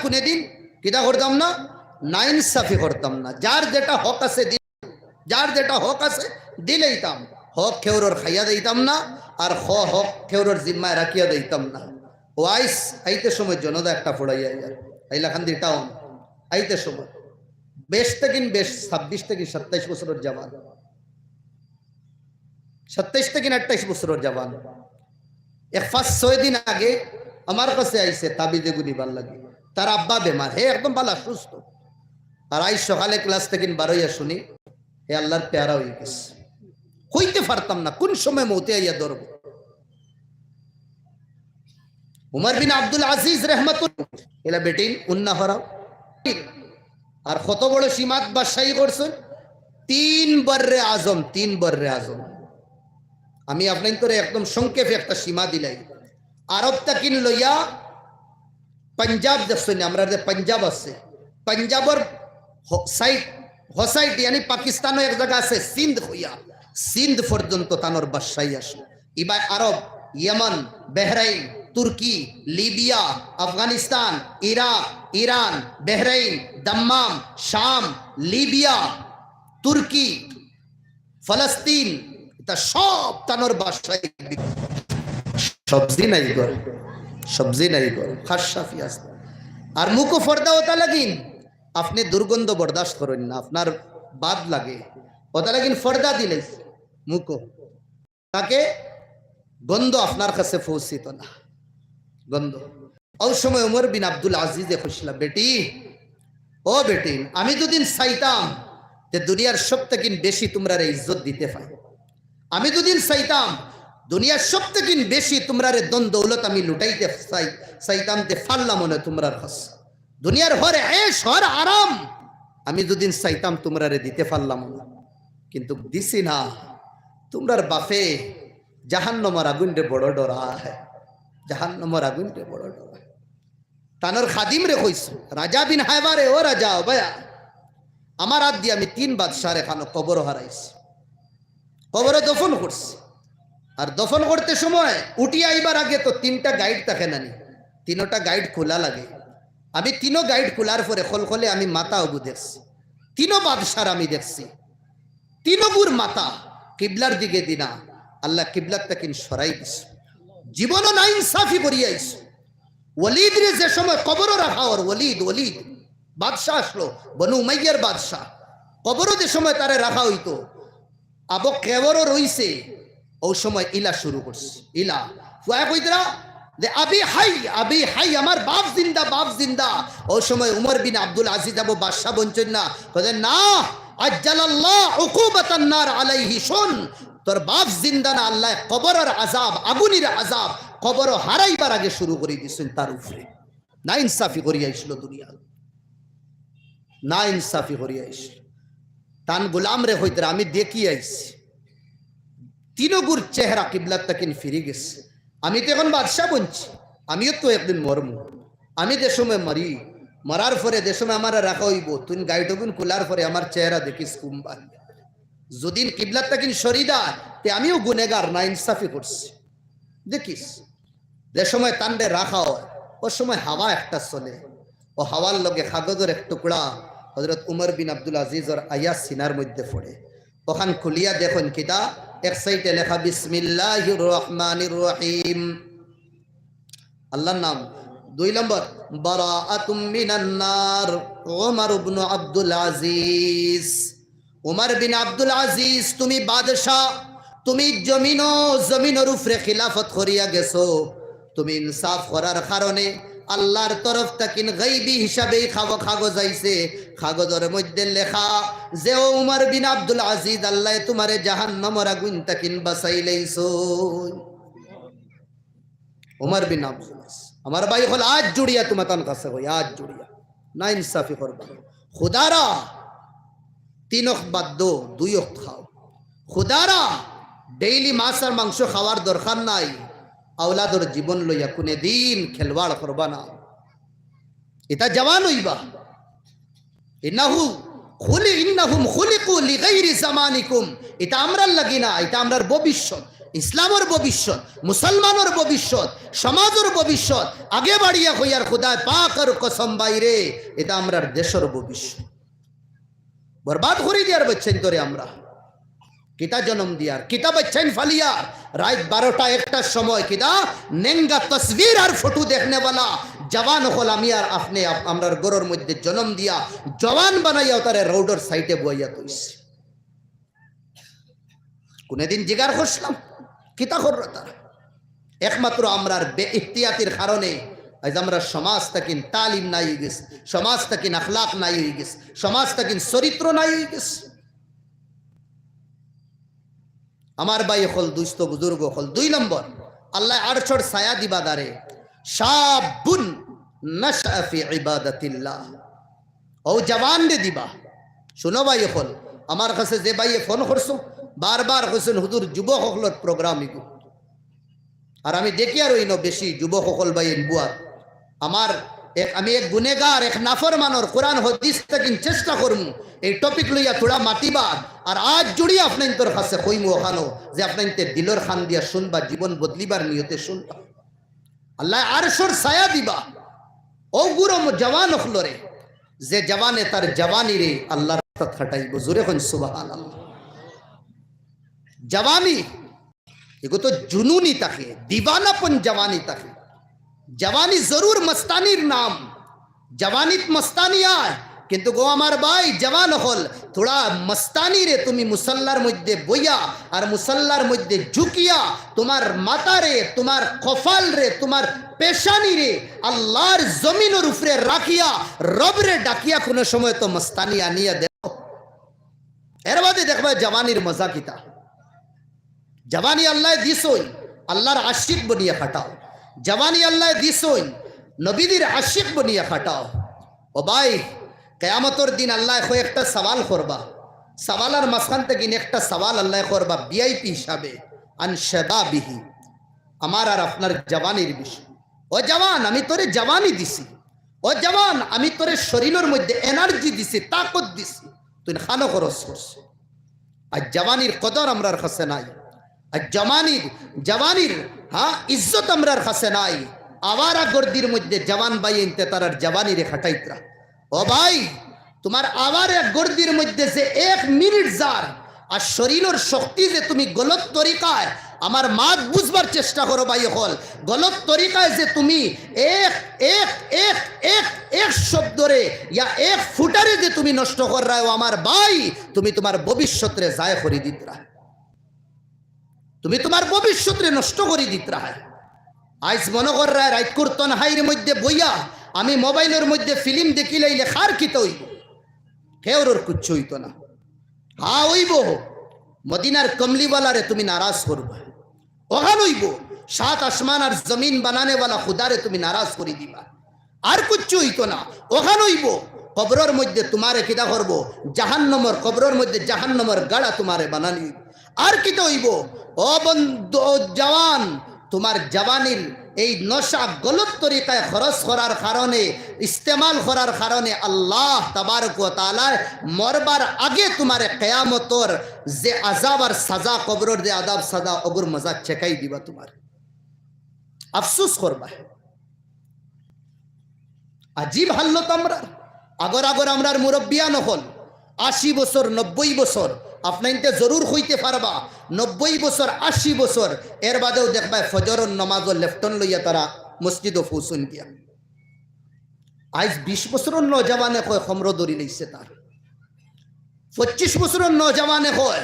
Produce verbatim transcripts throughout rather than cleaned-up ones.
কুনুদিন কিতা করতাম না, নাইনসাফি করতাম না। যার যেটা হক আছে দি-, যার যেটা হক আছে দিলাইতাম, হক কেউরর খাইয়া দিতাম না, আর খ-, হক কেউরর জিম্মায় রাখিয়া দিতাম না। ও আইস, আইতে সময় জনদা একটা ফড়াইয়া আইয়া, আইলা খান দিটাও আইতে সময় বিশ থাকি বিশ, ছাব্বিশ থাকি সাতাইশ বছরর জওয়ান, সাতাইশ থাকি আটাইশ বছরর জওয়ান। এক পাঁচ ছয় দিন আগে আমার কাছে আইছে তাবিজ এগু নিবার লাগি। তার আব্বা বেমার, হে একদম ভালা সুস্থ। আর আইজ সকালে ক্লাস থাকি বারইয়া শুনি, হে আল্লার পেয়ারা অইগেছে। কইতে পারতাম না কুন সময় মউতে আইয়া ধরবো। উমর বিন আব্দুল আজিজ রহমতুল্লাহ, এলা বেটিন উন্না হরাও। আর কত বড় সীমাত বাদশাহী করছইন, তিন বর্রে আজম, তিন বর্রে আজম। আমি আপনাইনতরে একদম সংক্ষেপে একটা সীমা দিলাই। আরব থাকি লইয়া পাঞ্জাব দেখছইন, আমরার যে পাঞ্জাব আছে, পাঞ্জাবর হ-, সাইড, হ সাইড, ইয়ানি পাকিস্তানও এক জাগা আছে, সিন্ধ কইয়া, সিন্ধ পর্যন্ত তানর বাদশাহী আছে। ইবায় আরব, ইয়েমন, বাহরাইন, তুর্কি, Libya, Afghanistan, Iraq, Iran, Bahrain, Dammam, শাম, লিবিয়া, তুর্কি, ফলস্তিন, ইতা সব তানর বাদশাহী। সবজি নাই ঘর, সবজি নাই ঘর, খাসা পিয়াজ। আর মুখো পর্দা অতা লাগিন, আপনে দুর্গন্ধ বরদাস্ত করইন না, আপনার বাদ লাগে, অতা লাগিন পর্দা দিলে মুখো। তাকে গন্ধ আপনার কাছে পৌঁছিত না, গন্ধ। অউ সময় উমর বিন আব্দুল আজিজে কইছলা, "বেটি, ও বেটি, আমি যুদি চাইতাম যে দুনিয়ার সব থাকি বেশি তুমরারে ইজ্জত দিতে পাই, আমি যুদি চাইতাম দুনিয়ার সব থাকি বেশি তুমরারে ধন দৌলত আমি লুটাইতে চাই, চাইতাম তে পারলাম অনে তুমরার কাছে। দুনিয়ার হর এশ, হর আরাম আমি যুদি চাইতাম তুমরারে দিতে পারলাম অনে, কিন্তু দিছি না।" তুমরার বাফে জাহান্নামর আগুনরে বড় ডরায়, জাহান্নামর আগুনরে বড় ডরায়। তানর খাদিমরে কইছে, রাজা বিন হায়বারে, "ও রাজা, ও ভাইয়া, আমার আত দি আমি তিন বাদশারে খানো কবর হারাইছি, কবরে দফন করছি। আর দফন করতে সময় উঠি আইবার আগে তো তিনটা গাইট থাকে না নি, তিনোটা গাইট খোলা লাগে। আমি তিনো গাইট খোলার পরে খলখলে আমি মাথা অগু দেখছি, তিনো বাদশার আমি দেখছি, তিনোগুর মাথা কিবলার দিকে দিনা, আল্লায় কিবলার থাকি সরাই দিছে। জীবনও নাইনসাফি করিয়া আইছে।" ওলিদরে যে সময় কবরো রাখা অর, ওলিদ, ওলিদ বাদশা আছলো, বনু উমাইয়ার বাদশা, কবরো যে সময় তারে রাখা অইতো, আবো কবরো রইছে, অউ সময় ইলা শুরু করছে, ইলা। ফুয়ায় কইতরা যে, "আবি হাই, আবি হাই, আমার বাফ জিন্দা, বাফ জিন্দা।" অউ সময় উমর বিন আব্দুল আজিজ আবো বাদশা বনছইন না, কইতরা, "না, আজ্জালাল্লাহ উকুবাতান নার আলাইহি, হুন, তোর বাফ জিন্দা না, আল্লায় কবরর আযাব, আগুনর আযাব, কবরো হারাইবার আগে শুরু করি দিছইন তার উপরে।" নাইনসাফি করিয়া আইছলো দুনিয়া, নাইনসাফি করিয়া আইছলো। তান গোলামরে কইতরা, "আমি দেখি আইছি, তিনোগুর চেহারা কিবলার থাকি ফিরি গেছে। আমি তো এখন বাদশা বনছি, আমিও তো একদিন মরমু। আমি যে সময় মরি, মরার পরে যে সময় আমারে রাখা অইবো, তুই গাইটগুন খোলার পরে আমার চেহারা দেখিস কুম্বাল। যুদি কিবলার থাকি সরি যায়, তে আমিও গুনেগার, নাইনসাফি করছি।" দেখিস, যে সময় তানরে রাখা অয়, অউ সময় হাওয়া একটা চলে, অউ হাওয়ার লগে কাগজর এক টুকরা হযরত উমর বিন আব্দুল আজিজর আইয়া সিনার মধ্যে পড়ে। অখান খুলিয়া দেখইন কিতা, এক সাইডে লেখা বিসমিল্লাহির রহমানির রহিম, আল্লার নাম। দুই নম্বর, বারাআতুম মিনান নার, উমর ইবনে আব্দুল আজিজ। উমর বিন আব্দুল আজিজ, তুমি বাদশা, তুমি জমিনো, জমিনর উপরে খিলাফত করিয়া গেছো। তুমি ইনসাফ করার কারণে আল্লার তরফ থাকি গাইবি হিসাবে ই কাগ-, কাগজ আইছে। কাগজর মধ্যে লেখা যে ও উমর বিন আব্দুল আজিজ, আল্লায় তুমারে জাহান্নামর আগুন থাকি বাঁচাইলাইছো। উমর বিন আব্দুল আজিজ, আমার ভাই অকল, আত জুড়িয়া তুমাতান কাছে কই, আত জুড়িয়া, নাইনসাফি করবা না। খুদারা তিন অক্ত বাদ দেও, দুই অক্ত খাও। খুদারা ডেইলি মাছ আর মাংস খাওয়ার দরকার নাই। আওলাদর জীবন লইয়া কুনুদিন খেলওয়াড় করবা না। ইতা জওয়ান অইবা। ইন্নাহু খুলি-, ইন্নাহুম খুলিকু লিগাইরি জামানিকুম। ইতা আমরার লাগি না, ইতা আমরার ভবিষ্যৎ। ইসলামর ভবিষ্যৎ, মুসলমানর ভবিষ্যৎ, সমাজর ভবিষ্যৎ। আগে বাড়িয়া কইয়ার, খুদায় পাকর কসম ভাইরে, ইটা আমরার দেশর ভবিষ্যৎ। বরবাদ করি দিয়ার বাইচ্চাইন্তরে আমরা। কিতা জনম দিয়ার, কিতা বাইচ্চাইন ফালিয়ার, রাইত বারোটা একটার সময় কিতা নেঙ্গা তসবির আর ফটো দেখনেওয়ালা জওয়ান অকল আমি আর আপনে আপ-, আমরার ঘরর মধ্যে জনম দিয়া জওয়ান বানাইয়া অতারে রোডর সাইডে বওয়াইয়া থইছি। কুনুদিন জিগার করছলাম? কিতা কররা তারা? একমাত্র আমরার বেইহতিয়াতির কারণে আইজ আমরার সমাজ থাকি তালিম নাই অইগেছে, সমাজ থাকি আখলাক নাই অইগেছে, সমাজ থাকি চরিত্র নাই অইগেছে। আমার ভাই অকল, দুস্ত বুজুর্গ অকল, দুই নম্বর, আল্লায় আরশর ছায়া দিবা তারে, শাবুন নাশআ ফি ইবাদাতিল্লাহ। অউ জওয়ানরে দিবা। হুনো ভাই অকল, আমার কাছে যে ভাইয়ে ফোন করছো, বারবার কইছইন, "হুজুর, যুবক অকলর প্রোগ্রাম ইগু।" আর আমি দেখিয়ার অইন বেশি যুবক অকল ভাইয়াইন বওয়ার। আমার এক, আমি এক গুনেগার, এক নাফরমানর কোরআন হাদিস থাকি চেষ্টা করমু, এই টপিক লইয়া থুড়া মাতিবার। আর আত জুড়িয়া আপনাইন্তর কাছে কইমু অখানো যে আপনাইন্তে দিলর কান দিয়া হুনবা, জীবন বদলিবার নিয়তে হুনবা। আল্লায় আরশর ছায়া দিবা অউ গুরু জওয়ান অকলরে, যে জওয়ানে তার জওয়ানিরে আল্লার রাস্তাত খাটাইবো। জোরে কইন সুবহানাল্লাহ। জওয়ানি ইগু তো জুনুনি থাকে, দিওয়ানাপন জওয়ানি থাকে। জওয়ানি জরুর মস্তানির নাম, জওয়ানিত মস্তানি আয়, কিন্তু গো আমার ভাই জওয়ান অকল, থুড়া মস্তানিরে তুমি মুসল্লার মধ্যে বইয়া আর মুসল্লার মধ্যে ঝুঁকিয়া তুমার মাথারে, তুমার কপালরে, তুমার পেশানিরে আল্লার জমিনর উপরে রাখিয়া রবরে ডাকিয়া কুনু সময় তো মস্তানি আনিয়া দেও। এর বাদে দেখবায় জওয়ানির মজা কিতা। জওয়ানি আল্লায় দিছইন, আল্লার আশিক বনিয়া খাটাও। জওয়ানি আল্লায় দিছইন, নবীজির আশিক বনিয়া খাটাও। ও ভাই, কিয়ামতর দিন আল্লায় কয়েকটা সওয়াল করবা। সওয়ালর মাঝখান থাকি একটা সওয়াল আল্লায় করবা ভিআইপি হিসাবে, আন শাবাবিহি, আমার আর আপনার জওয়ানির বিষয়। ও জওয়ান, আমি তোরে জওয়ানি দিছি। ও জওয়ান, আমি তোরে শরীলর মধ্যে এনার্জি দিছি, তাকত দিছি, তুই খানো খরচ করছো। আর জওয়ানির কদর আমরার কাছে নাই। আর জওয়ানির, জওয়ানির, হ্যাঁ, ইজ্জত আমরার কাছে নাই। আওয়ারা গর্দির মধ্যে জওয়ান ভাইয়াইন্তে তারার জওয়ানিরে খাটাইতরা। ও ভাই, তুমার আওয়ারা গর্দির মধ্যে যে এক মিনিট যার, আর শরীলর শক্তি যে তুমি গলত তরিকায়, আমার মাত বুঝবার চেষ্টা করো ভাই অকল, গলত তরিকায় যে তুমি এক, এক, এক, এক, এক শব্দরে ইয়া এক ফুটারে যে তুমি নষ্ট কররায়, ও আমার ভাই, তুমি তুমার ভবিষ্যতরে জায় করি দিতরা। তুমি তুমার ভবিষ্যতরে নষ্ট করি দিতরায়। আইজ মনো কররায় রাইতকুর তনহাইর মধ্যে বইয়া আমি মোবাইলর মধ্যে ফিল্ম দেখিলাইলে কার কিতা অইবো? কেউরর কুচ্ছু অইতো না। হ্যাঁ অইবো, মদিনার কমলিওয়ালারে তুমি নারাজ করবা, অখান অইবো। সাত আসমান আর জমিন বানানেওয়ালা খুদারে তুমি নারাজ করি দিবা। আর কুচ্ছু অইতো না, অখান অইবো। কবরর মধ্যে তুমারে কিতা করবো? জাহান্নমর, কবরর মধ্যে জাহান্নমর গাড়া তুমারে বানানি অইবো। আর কিতা অইবো? ও বন্ধু, ও জওয়ান, তুমার জওয়ানির এই নশা গলত তরিকায় খরচ করার কারণে, ইস্তেমাল করার কারণে আল্লাহ তাবারক ওয়া তাআলায় মরবার আগে তুমারে কিয়ামতর যে আযাব আর সাজা, কবরর যে আযাব সাজা, অগুর মজা চেখাই দিবা তুমারে। আফসোস করবা। আজীব হালত আমরার। আগর আগর আমরার মুরব্বিয়ান অকল আশি বছর, নব্বই বছর, আপনাইন্তে জরুর কইতে পারবা, নব্বই বছর, আশি বছর, এর বাদেও দেখবায় ফজরর নমাজও লেফটন লইয়া তারা মসজিদো পৌঁছইন গিয়া। আইজ বিশ বছরর নওজওয়ানে কয় খমরো ধরিলাইছে তার, পঁচিশ বছরর নওজওয়ানে কয়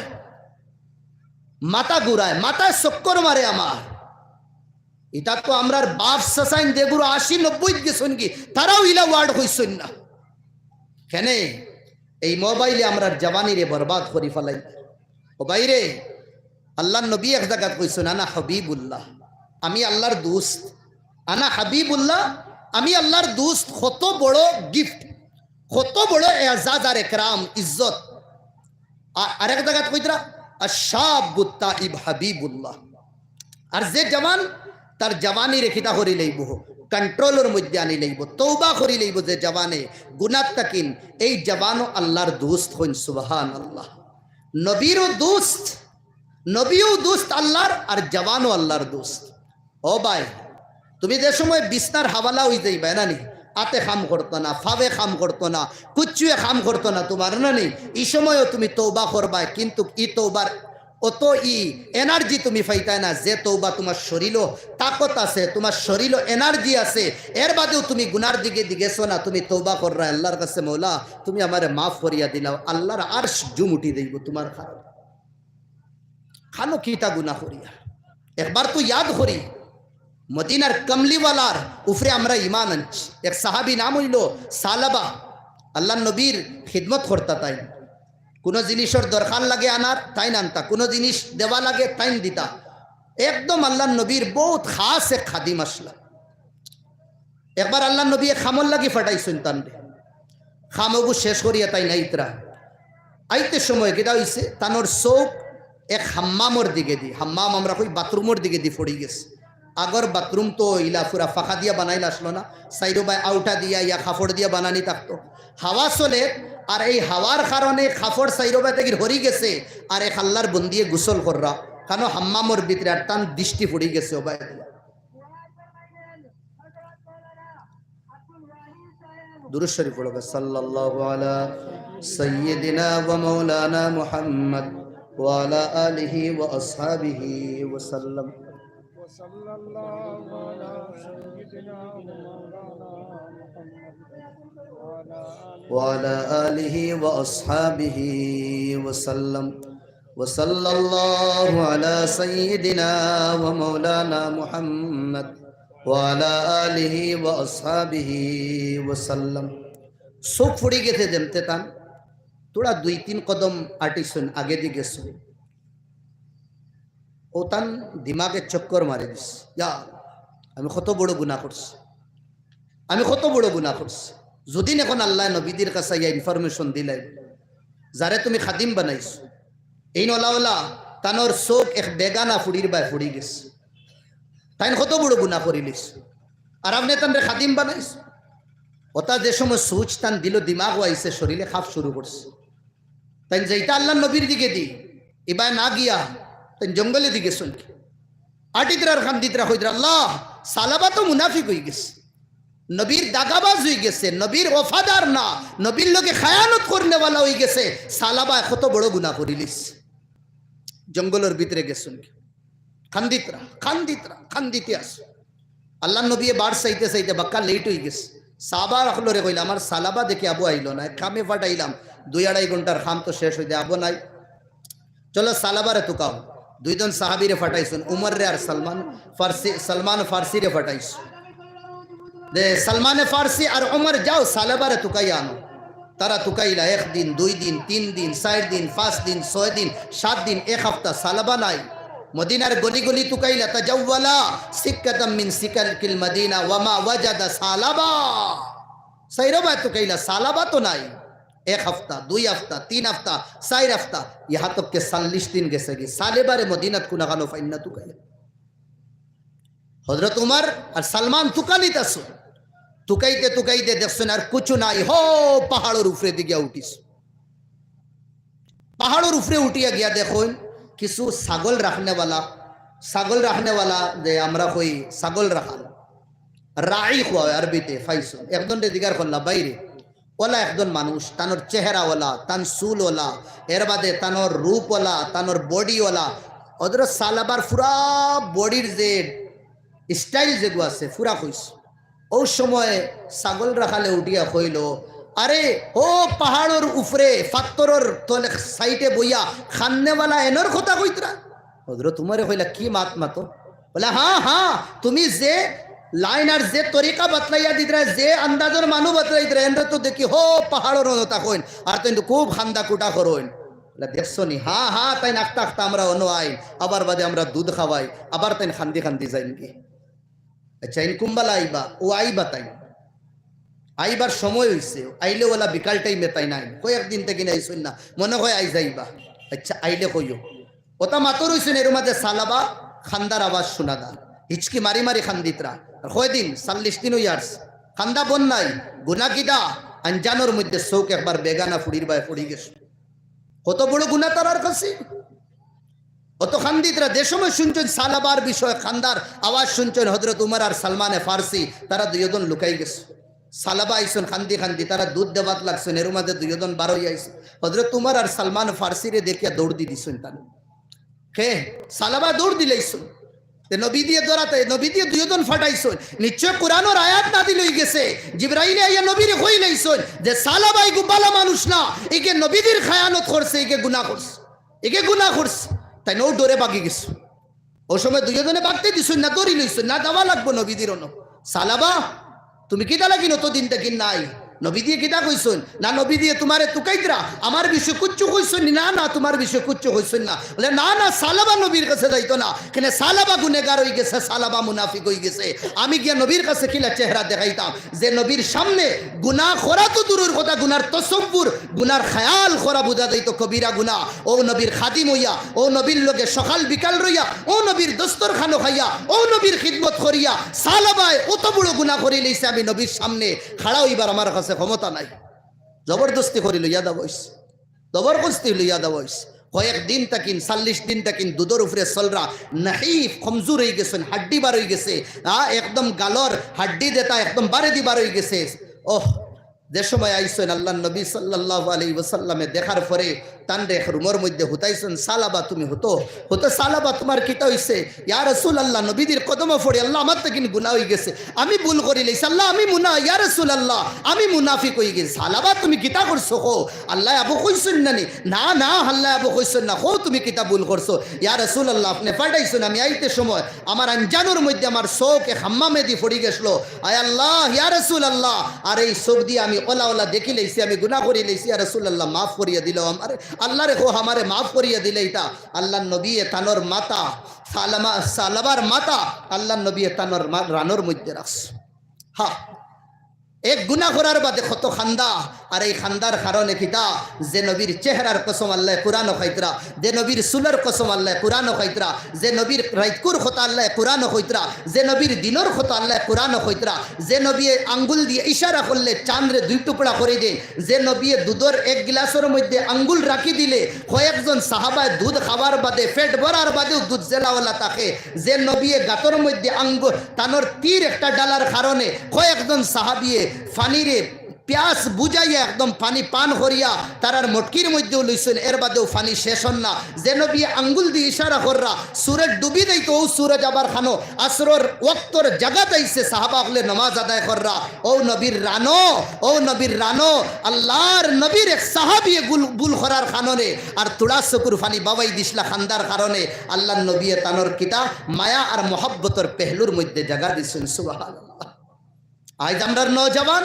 মাথা ঘুরায়, মাথায় চক্কর মারে আমার। ইতা তো আমরার বাপ চাচাইন যেগুলো আশি নব্বইত গেছইন গি, তারাও ইলা ওয়ার্ড কইছইন না। কেনে? এই মোবাইলে আমরার জওয়ানিরে বরবাদ করি ফালাই। ও ভাইরে, আল্লার নবী এক জাগাত কইছইন, "আনা হাবিবুল্লাহ, আমি আল্লার দুস্ত।" আনা হাবিবুল্লাহ, আমি আল্লার দুস্ত, কত বড় গিফট, কত বড় এজাজ আর একরাম, ইজ্জত। আ-, আরেক জাগাত কইতরা, "আশ-শাবুত তাইব হাবিবুল্লাহ।" আর যে জওয়ান, তার জওয়ানিরে কিতা করি লাইবো, কন্ট্রোলর মধ্যে আনি লাইবো, তওবা করি লাইবো যে জওয়ানে গুনাত থাকিন, এই জওয়ানও আল্লার দুস্ত। কইন সুবহানাল্লাহ। নবীরও দুস্ত, নবীও দোস্ত আল্লাহর, আর জওয়ানও আল্লাহর দোস্ত। ও ভাই, তুমি যে সময় বিছনার হাওয়ালা অইযাইবায় না নি, আতে কাম করতো না, ফাওয়ে কাম করতো না, কুচ্ছুয়ে কাম করতো না তুমার, না নি? ই সময়ও তুমি তওবা করবায়, কিন্তুক ই তওবার অত ই energy তুমি পাইতায় না, যে তওবা তুমার শরীলো তাকত আছে, তুমার শরীলো energy আছে, এর বাদেও তুমি গুনার দিকেদি গেছো না, তুমি তওবা কররায় আল্লাহর কাছে, "মওলা, তুমি আমারে মাফ করিয়া দিলাও।" আল্লাহর আরশ জুম উঠি যাইবো তুমার কারণে। খানো কিতা গুনা করিয়ার? একবার তো ইয়াদ করি, মদিনার কমলিওয়ালার উপরে আমরা ইমান আনছি। এক সাহাবী নাম অইলো সালাবা, আল্লাহর নবীর খিদমত করতা তাইন। কুনু জিনিসর দরকার লাগে আনার, তাইন আনতা, কুনু জিনিস দেওয়া লাগে, তাইন দিতা। একদম আল্লাহর নবীর বউত খাস এক খাদিম আছলা। একবার আল্লাহর নবীয়ে কামর লাগি পাঠাইছইন তানরে। কাম অগু শেষ করিয়া তাইন আইতরা। আইতে সময় কিতা অইছে, তানর চউখ এক হাম্মামর দিকেদি, হাম্মাম আমরা কই বাথরুমর দিকেদি পড়ি গেছে। আগর বাথরুম তো ইলা পুরা ফাঁকা দিয়া বানাইল আছলো না, চাইরোবায় আউটা দিয়া ইয়া কাপড় দিয়া বানানি থাকতো। হাওয়া চলের, আর এই হাওয়ার কারণে কাপড় চাইরোবায় থাকি হরি গেছে, আর এক আল্লাহর বন্দিয়ে গোসল কররা, কানো হাম্মামর ভিতরে, আর তান দৃষ্টি পড়ি গেছে ওবায় দিয়া। দুরূদ শরীফ পড়ো, সাল্লাল্লাহু আলা সাইয়্যিদিনা ওয়া মাওলানা মুহাম্মদ ওয়া আলা আলিহি ওয়া আসহাবিহি ওয়া সাল্লাম। وصلى الله على سيدنا ومولانا محمد وعلى آله وعلى آله وعلى آله وأصحابه وسلم. وصلى الله على سيدنا ومولانا محمد وعلى آله وأصحابه وسلم. চউখ পড়ি গেছে যেমতে তান, থুড়া দুই তিন কদম আটিছইন, আগেদি গেছইন। ও তান দিমাগে চক্কর মারি দিছে, ইয়া আল্লাহ, আমি কত বড় গুনা করছি, আমি কত বড় গুনা করছি। যদিন এখন আল্লায় নবীজির কাছে ইয়া information দিলাইন, যারে তুমি খাদিম বানাইছো, এইন অলা অলা তানর চউখ এক বেগানা ফুড়ির বায় ফুড়ি গেছে, তাইন কত বড় গুনা করিলিছে, আর আপনে তানরে খাদিম বানাইছো। অতা যে সময় সুচ তান দিলো, দিমাগো আইছে, শরীরে কাঁপ শুরু করছে। তাইন যাইতা আল্লাহর নবীর দিকেদি, ইবায় না গিয়া তাইন জঙ্গলেদি গেছইন। আটিতরা আর কান্দিতরা, কইতরা, "আল্লাহ, সালাবা তো মুনাফিক অইগেছে, নবীর দাগাবাজ অইগেছে, নবীর ওফাদার না, নবীর লগে খায়ানত করনেওয়ালা অইগেছে, সালাবায় কত বড় গুনা করিলিছে।" জঙ্গলর ভিতরে গেছইন, কান্দিতরা, কান্দিতরা, কান্দিতে আছে। আল্লাহর নবীয়ে বার চাইতে চাইতে বাক্কা late অইগেছে। সাহাবা অকলরে কইলা, "আমার সালাবা দেখি আবু আইলো না, এক কামে পাঠাইলাম, দুই আড়াই ঘন্টার কাম তো শেষ অইতে, আবু নাই। চলো সালাবারে তুকাও।" দুইজন সাহাবীরে পাঠাইছইন, উমররে আর সালমান ফার্সি, সালমান ফার্সিরে পাঠাইছইন। দে, সালমানে ফার্সি আর উমর, যাও সালাবারে তুকাই আনো। তারা তুকাইলা একদিন, দুইদিন, তিনদিন, চাইরদিন, পাঁচদিন, ছয়দিন, সাতদিন, এক হাপ্তা, সালাবা নাই। মদিনার গলি গলি তুকাইলা, তাজাওয়ালা সিক্কাতাম মিন সিকাকিল মদিনা ওয়া মা ওয়াজাদা সালাবা। চাইরোবায় তুকাইলা, সালাবা তো নাই। এক হাপ্তা, দুই হাপ্তা, তিন হাপ্তা, চাইর হাপ্তা, ইহা তককে চাল্লিশ দিন গেছেগি। সালেবারে মদিনাত কুনাখানো পাইন না তুকাইয়া। হযরত উমর আর সালমান তুকানিত আছইন। তুকাইতে তুকাইতে দেখছইন আর কুছু নাই, হো পাহাড়র উপরেদি গিয়া উঠিছইন। পাহাড়র উপরে উঠিয়া গিয়া দেখইন কিছু ছাগল রাখনেওয়ালা, ছাগল রাখনেওয়ালা যে আমরা কই ছাগল রাখাল, রাই কওয়া অয় আরবিতে, পাইছইন। একজনরে জিগার করলা, "বাইরে, অলা একজন মানুষ, তানর চেহারা অলা, তান চুল অলা, এর বাদে তানর রূপ অলা, তানর body অলা।" হযরত সালাবার পুরা bodyর যে style যেগু আছে, পুরা কইছইন। অউ সময় ছাগল রাখালে উঠিয়া কইলো, "আরে, অউ পাহাড়র উপরে, ফাত্তরর তলে সাইডে বইয়া কান্দেওয়ালা এনর কথা কইতরা?" হযরত উমরে কইলা, "কি মাত মাতো?" বলে, "হ্যাঁ, হ্যাঁ, তুমি যে লাইন আর যে তরিকা বাতলাইয়া দিতরা, যে আন্দাজর মানুষ বাতলাইতরা, এনরে তো দেখি হো পাহাড়র অনো থাকইন, আর তাইন তো খুব কান্দা কুটা করইন।" বলে, "দেখছো নি? হ্যাঁ, হ্যাঁ, তাইন আখতা আখতা আমরা অনো আইন, আবার বাদে আমরা দুধ খাওয়াই, আবার তাইন কান্দি কান্দি যাইনগি।" আচ্ছা, এইন কুনবালা আইবা? অউ আইবা তাইন। আইবার সময় অইছে, আইলে অলা বিকাল টাইমে তাইন আইন। কয়েকদিন থাকি আইছইন না, মনে অয় আইজ আইবা। আচ্ছা, আইলে কইও। অতা মাতো রইছইন, এর মাঝে সালাবা কান্দার আওয়াজ হুনা যার। হিচকি মারি মারি কান্দিতরা। আর কয়দিন? চাল্লিশ দিন অইয়ার। কান্দা বন্ধ নাই। গুনা কিতা? আনজানর মধ্যে চউখ একবার বেগানা ফুড়ির বায় ফুড়ি গেছে। কত বড় গুনা তারার কাছে। অত কান্দিতরা, যে সময় শুনছইন সালাবার বিষয়ে কান্দার আওয়াজ শুনছইন, হযরত উমর আর সালমানে ফার্সি, তারা দুইজন লুকাই গেছে। সালাবা আইছইন কান্দি কান্দি, তারা দুধ দেওয়াত লাগছইন, এর মাঝে দুইজন বারই আইছইন। হযরত উমর আর সালমান ফার্সিরে দেখিয়া দৌড় দি দিছইন তারা। কে? সালাবা দৌড় দিলাইছইন। তে নবীজিয়ে ধরাতে, নবীজিয়ে দুইজন ফাটাইছইন। নিশ্চয় কোরআনর আয়াত নাজিল অই গেছে। জিবরাইলে আইয়া নবীরে কইলাইছইন যে সালাবা ইগু বালা মানুষ না, ইগে নবীজির খায়ানত করছে, ইগে গুনাহ করছে, ইগে গুনাহ করছে। তাইন অউ ডরে ভাগি গেছইন। অউ সময় দুইজনে ভাগতে দিছইন না, ধরি লইছইন না, যাওয়া লাগবো নবীজির অনো। সালাবা, তুমি কিতা লাগি অত দিন থাকি নাই? নবীজিয়ে কিতা কইছইন? না, নবীজিয়ে তুমারে তুকাইতরা, আমার বিষয়ে কুচ্ছু কইছইন নি? না, না, তুমার বিষয়ে কুচ্ছু কইছইন না। বলে, না, না, সালাবা নবীর কাছে যাইতো না। কেনে সালাবা গুনেগার অই গেছে, সালাবা মুনাফিক অই গেছে। আমি গিয়া নবীর কাছে কিলা চেহারা দেখাইতাম? যে নবীর সামনে গুনাহ করা তো দূরর কথা, গুনার তসব্বুর, গুনার খায়াল করা বুঝা যাইতো কবিরা গুনাহ। অউ নবীর খাদিম অইয়া, অউ নবীর লগে সকাল বিকাল রইয়া, অউ নবীর দস্তরখানো খাইয়া, অউ নবীর খিদমত করিয়া, সালাবায় অত বড় গুনাহ করিলাইছে, আমি নবীর সামনে খাড়া অইবার আমার কাছে ক্ষমতা নাই। জবরদস্তি করি লইয়া যাওয়া অইছে, জবরদস্তি লইয়া যাওয়া অইছে। কয়েক দিন থাকিন, চল্লিশ দিন থাকিন দুধর উপরে চলরা, নাহিফ, কমজোর অই গেছইন, হাড্ডি বার অই গেছে, আ, একদম গালর হাড্ডি যেটা একদম বারেদি বার অই গেছে। ওহ, যে সময় আইছইন আল্লাহর নবী সাল্লাল্লাহু আলাইহি ওয়াসাল্লামে দেখার পরে তানরে এক রুমর মধ্যে হুতাইছইন, সালাবা তুমি হুতো, হুতো সালাবা তুমার কিতা অইছে? ইয়া রাসূলুল্লাহ, নবীজির কদমো পড়ি, আল্লাহ আমার থাকিন গুনাহ অই গেছে, আমি ভুল করিলাইছি, আল্লাহ আমি মুনা, ইয়া রাসূলুল্লাহ আমি মুনাফিক অই গেছি। সালাবা তুমি কিতা করছো কও? আল্লায় আবু কইছইন না নি? না, না, আল্লায় আবু কইছইন না। কও তুমি কিতা ভুল করছো? ইয়া রাসূলুল্লাহ, আপনে পাঠাইছইন, আমি আইতে সময় আমার আঞ্জানোর মধ্যে আমার চউখ এক হাম্মামেদি পড়ি গেছলো। আয় আল্লাহ, ইয়া রাসূলুল্লাহ, আর এই চউখ দি আমি অলা অলা দেখিলাইছি, আমি গুনাহ করিলাইছি, ইয়া রাসূলুল্লাহ মাফ করিয়া দিলাও আমারে। আল্লারে কও আমারে মাফ করিয়া দিলাইতা। আল্লাহর নবীয়ে তানর মাথা, সালামা, সালাবার মাথা আল্লাহর নবীয়ে তানর মা-, রানর মধ্যে রাখছে। হা, এক গুনাহ করার বাদে কত কান্দা, আর এই কান্দার কারণে কিতা? যে নবীর চেহারার কসম আল্লায় কোরআনো খাইতরা, যে নবীর চুলর কসম আল্লায় কোরআনো খাইতরা, যে নবীর রাইতকুর কথা আল্লায় কোরআনো কইতরা, যে নবীর দিনর কথা আল্লায় কোরআনো কইতরা, যে নবীয়ে আঙ্গুল দিয়া ইশারা করলে চানরে দুই টুকরা করি দেইন, যে নবীয়ে দুধর এক গিলাসর মধ্যে আঙ্গুল রাখি দিলে কয়েকজন সাহাবায় দুধ খাওয়ার বাদে, পেট ভরার বাদেও দুধ জেলাওয়ালা থাকে, যে নবীয়ে গাতর মধ্যে আঙ্গুল, তানর তীর একটা ডালার কারণে কয়েকজন সাহাবিয়ে পানিরে পিয়াস বুঝাইয়া একদম পানি পান করিয়া তারার মটকির মধ্যেও লইছইন, এর বাদেও পানি শেষ অর না। যে নবীয়ে আঙ্গুল দি ইশারা কররা, সুরজ ডুবি যাইতো, অউ সুরজ আবার খানো আসরর ওয়াক্তর জাগাত আইছে, সাহাবা অকলে নমাজ আদায় কররা। অউ নবীর রানো, অউ নবীর রানো, আল্লাহর নবীর এক সাহাবিয়ে গুল-, ভুল করার কারণে আর তুড়া চকুর পানি বাবাই দিছলা কান্দার কারণে। আল্লাহর নবীয়ে তানর কিতা মায়া আর মহব্বতর পেহলুর মধ্যে জাগা দিছইন। সুবহানাল্লাহ। আইজ আমরার নওজওয়ান,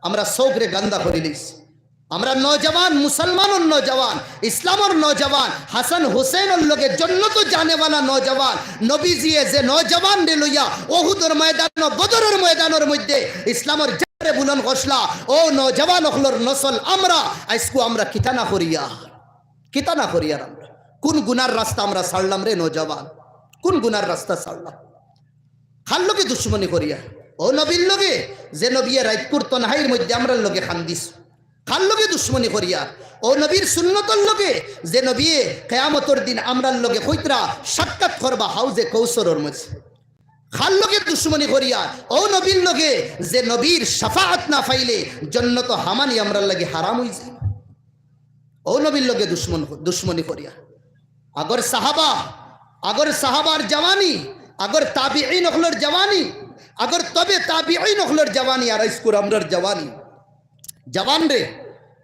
আমরা চউখরে গান্দা করিলাইছি। আমরার নওজওয়ান, মুসলমানর নওজওয়ান, ইসলামর নওজওয়ান, হাসান হুসেনর লগে জন্নতো যানেওয়ালা নওজওয়ান, নবীজিয়ে যে নওজওয়ানরে লইয়া উহুদর ময়দানো, বদরর ময়দানর মধ্যে ইসলামর ঝান্ডারে বুলন্দ করছলা, অউ নওজওয়ান অকলর নসল আমরা, আইজকু আমরা কিতা না করিয়ার, কিতা না করিয়ার আমরা। কুন গুনার রাস্তা আমরা ছাড়লাম রে নওজওয়ান? কুন গুনার রাস্তা ছাড়লাম? কার লগে দুশমনি করিয়া? অউ নবীর লগে, যে নবীয়ে রাইতকুর তনহাইর মধ্যে আমরার লগে কান্দিছ। কার লগে দুশমনি করিয়া? অউ নবীর সুন্নতর লগে, যে নবীয়ে কিয়ামতর দিন আমরার লগে কইতরা সাক্ষাৎ করবা হাউজে কৌসরর মধ্যে। কার লগে দুশমনি করিয়া? অউ নবীর লগে, যে নবীর শাফাআত না পাইলে জন্নতো হামানি আমরার লাগি হারাম অইযায়। অউ নবীর লগে দুশমন, দুশমনি করিয়া। আগর সাহাবা, আগর সাহাবার জওয়ানি, আগর তাবিঈন অকলর জওয়ানি, আগর তবে তাবিঈন অকলর জওয়ানি, আর আইজকুর আমরার জওয়ানি। জওয়ানরে,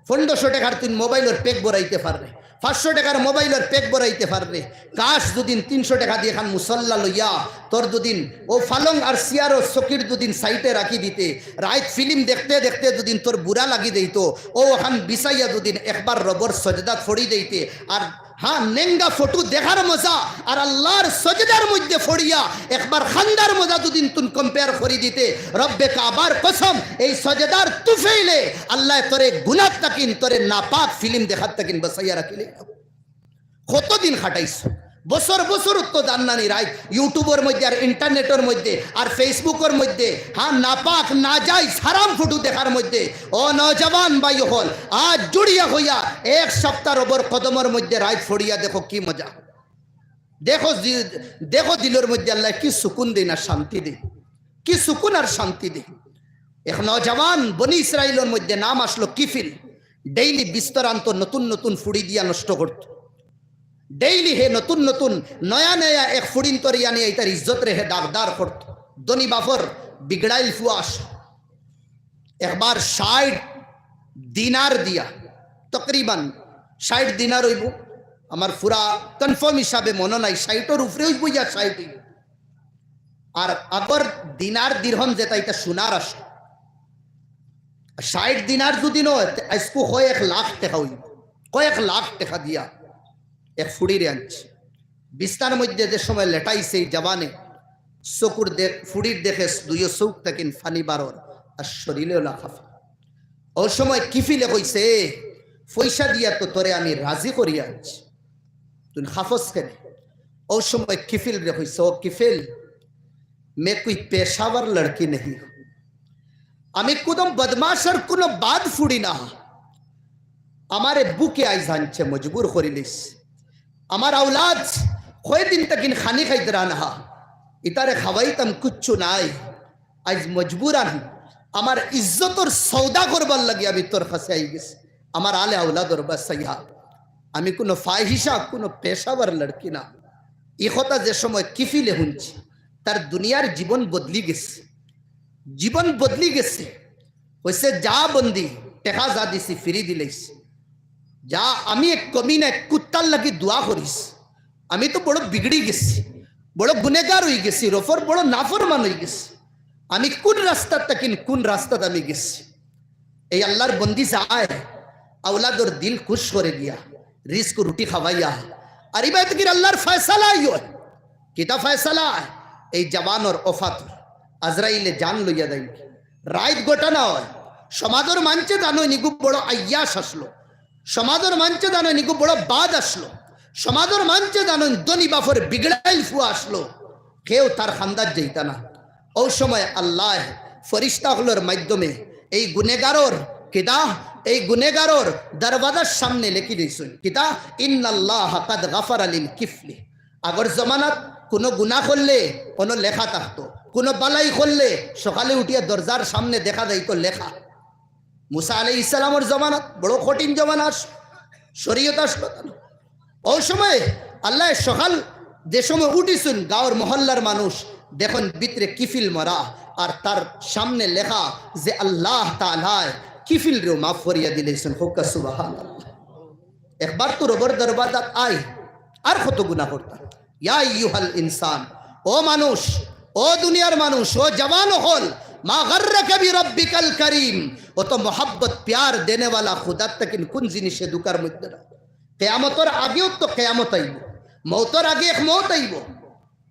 পনরোশো টেকার তুইন মোবাইলর প্যাক ভরাইতে পাররে, পাঁচশো টেকার মোবাইলর প্যাক ভরাইতে পাররে। কাশ যুদিন তিনশো টেকা দি এখান মুসল্লা লইয়া তোর যুদিন অউ ফালং আর চেয়ারর চকির যুদিন সাইডে রাখি দিতে, রাইত ফিলিম দেখতে দেখতে যুদিন তোর বুড়া লাগি যাইতো, অউ অখান বিছাইয়া যুদিন একবার রবর সজদাত পড়ি যাইতে, আর হ্যাঁ, নেঙ্গা ফটো দেখার মজা আর আল্লাহর সজদার মধ্যে পড়িয়া একবার কান্দার মজা যুদিন তুইন compare করি দিতে, রব্বে কাবার কসম, এই সজদার তুফাইলে আল্লায় তোরে গুনাহ থাকিন, তোরে নাপাক ফিলিম দেখার থাকিন বাঁচাইয়া রাখিলে। কতদিন খাটাইছ? বছর বছর তো জাননানি রাইত YouTubeর মধ্যে আর internetর মধ্যে আর Facebookর মধ্যে, হ্যাঁ, নাপাক, নাজাইজ, হারাম ফটো দেখার মধ্যে। ও নওজওয়ান ভাই অকল, আইজ জুড়িয়া কইয়ার, এক সপ্তাহ রবর কদমর মধ্যে রাইত পড়িয়া দেখো কি মজা। দেখো জি-, দেখো দিলর মধ্যে আল্লায় কি সুকুন দেইন আর শান্তি দেইন, কি সুকুন আর শান্তি দেইন। এক নওজওয়ান বনি ইসরাইলর মধ্যে নাম আসলো কিফিল। ডেইলি বিস্তর আনতো, নতুন নতুন ফুড়ি দিয়া নষ্ট করতো। ডেইলি হে নতুন নতুন নয়া নয়া এক ফুড়িন্তর আনিয়া ইতার ইজ্জতরে হে দাগদার করতো। ধনী বাফর বিগড়াইল ফুয়া আস। একবার ষাইট দিনার দিয়া, তকরিবান ষাইট দিনার অইবো, আমার পুরা কনফার্ম হিসাবে মনো নাই, ষাইটর উপরে অইবো ইয়া ষাইট অইবো। আর আগর দিনার দিরহম যেটা, ইটা সোনার আসে। ষাইট দিনার যুদি নয়, তে আইজকু কয়েক লাখ টেকা অইবো, কয়েক লাখ টেকা দিয়া এক ফুড়িরে আনছে। বিছনার মধ্যে যে সময় লেটাইছে এই জওয়ানে, চকুর দে-, ফুড়ির দেখে দুইও চউখ থাকিন ফানি বারর, আর শরীরে ওলা খাফে। ও সময় কিফিলে কইছে, "পয়সা দিয়া তো তোরে আমি রাজি করিয়া আনছি, তুই খাফস কেনে?" ও সময় কিফিলরে কইছে, "ও কিফিল, मैं कोई पेशावर लड़की नहीं हूँ, আমি কুনো বদমাশর কুনো বাদ ফুড়ি না, আমারে বুকে আইজ আনছে, মজবুর করিলিস। আমার আওলাদ কয়দিন থাকিন খানি খাইতরা না, ইতারে খাওয়াইতাম কুচ্ছু নাই, আইজ মজবুরান আমার ইজ্জতর সওদা করবার লাগি আমি তোর কাছে আই গেছি। আমার আলে আওলাদর বাসাইয়া, আমি কুনো ফাহিশা, কুনো পেশাওয়ার লড়কি না।" ই কথা যে সময় কিফিলে হুনছে, তার দুনিয়ার জীবন বদলি গেছে, জীবন বদলি গেছে। কইছে, "যা বন্দি, টেকা যা দিছি ফিরি দিলাইস। যা, আমি এক কমিনা, এক কুত্তার লাগি দোয়া করিস। আমি তো বড় বিগড়ি গেছি, বড় গুনেগার অই গেছি, রফর বড় নাফরমান অই গেছি। আমি কুন রাস্তাত থাকিন কুন রাস্তাত আমি গেছি।" এই আল্লার বন্দি যায়, আওলাদর দিল খুশ করে দিয়া, রিজক রুটি খাওয়াইয়া, আর ইবায়ত কির আল্লার ফয়সালা ইয়। কিতা ফয়সালা? এই জওয়ানর ওফাত, আজরাইলে জান লইয়া যাইন। রাইত ঘটনা অয়, সমাজর মানষে জানইন ইগু বড় আইয়াস আসলো, সমাজর মানষে জানইন ইগু বড় বাদ আসলো, সমাজর মানষে জানইন ধনী বাফর বিগড়াইল ফুয়া আসলো, কেউ তার খান্দাত যাইতা না। ও সময় আল্লায় ফরিস্তা অকলর মাধ্যমে এই গুনেগারর, কিতা, এই গুনেগারর দরওয়াজার সামনে লেখি দিছইন, কিতা, "ইন্নাল্লাহা কাদ গাফারা লিল কিফলি।" আগর জমানাত কুনো গুনা করলে অনো লেখা থাকতো, কুনো বালাই করলে সকালে উঠিয়া দরজার সামনে দেখা যাইতো লেখা। মুসা আলাইহিস সালামর জমানাত বড় কঠিন জমানা আস-, শরীয়ত আসলো না। ও সময় আল্লায় সকাল যে সময় উঠিছইন, গাঁওর মহল্লার মানুষ দেখইন ভিতরে কিফিল মরা, আর তার সামনে লেখা যে আল্লাহ তাআলায় কিফিলরেও মাফ করিয়া দিলাইছইন। কউক্কা সুবহানাল্লাহ। একবার তো রবর দরওয়াজাত আয়, আর কত গুনা করতা। ইয়া আইয়ুহাল ইনসান, ও মানুষ, ও দুনিয়ার মানুষ, ও জওয়ান অকল, মা গাররাকা বিরাব্বিকাল কারীম, অত মোহাব্বত প্যার দেনেওয়ালা খুদার থাকিন কুন জিনিসে ধুকার মধ্যে না। কেয়ামতর আগেও তো কেয়ামত আইবো, মউতর আগে এক মউত আইবো।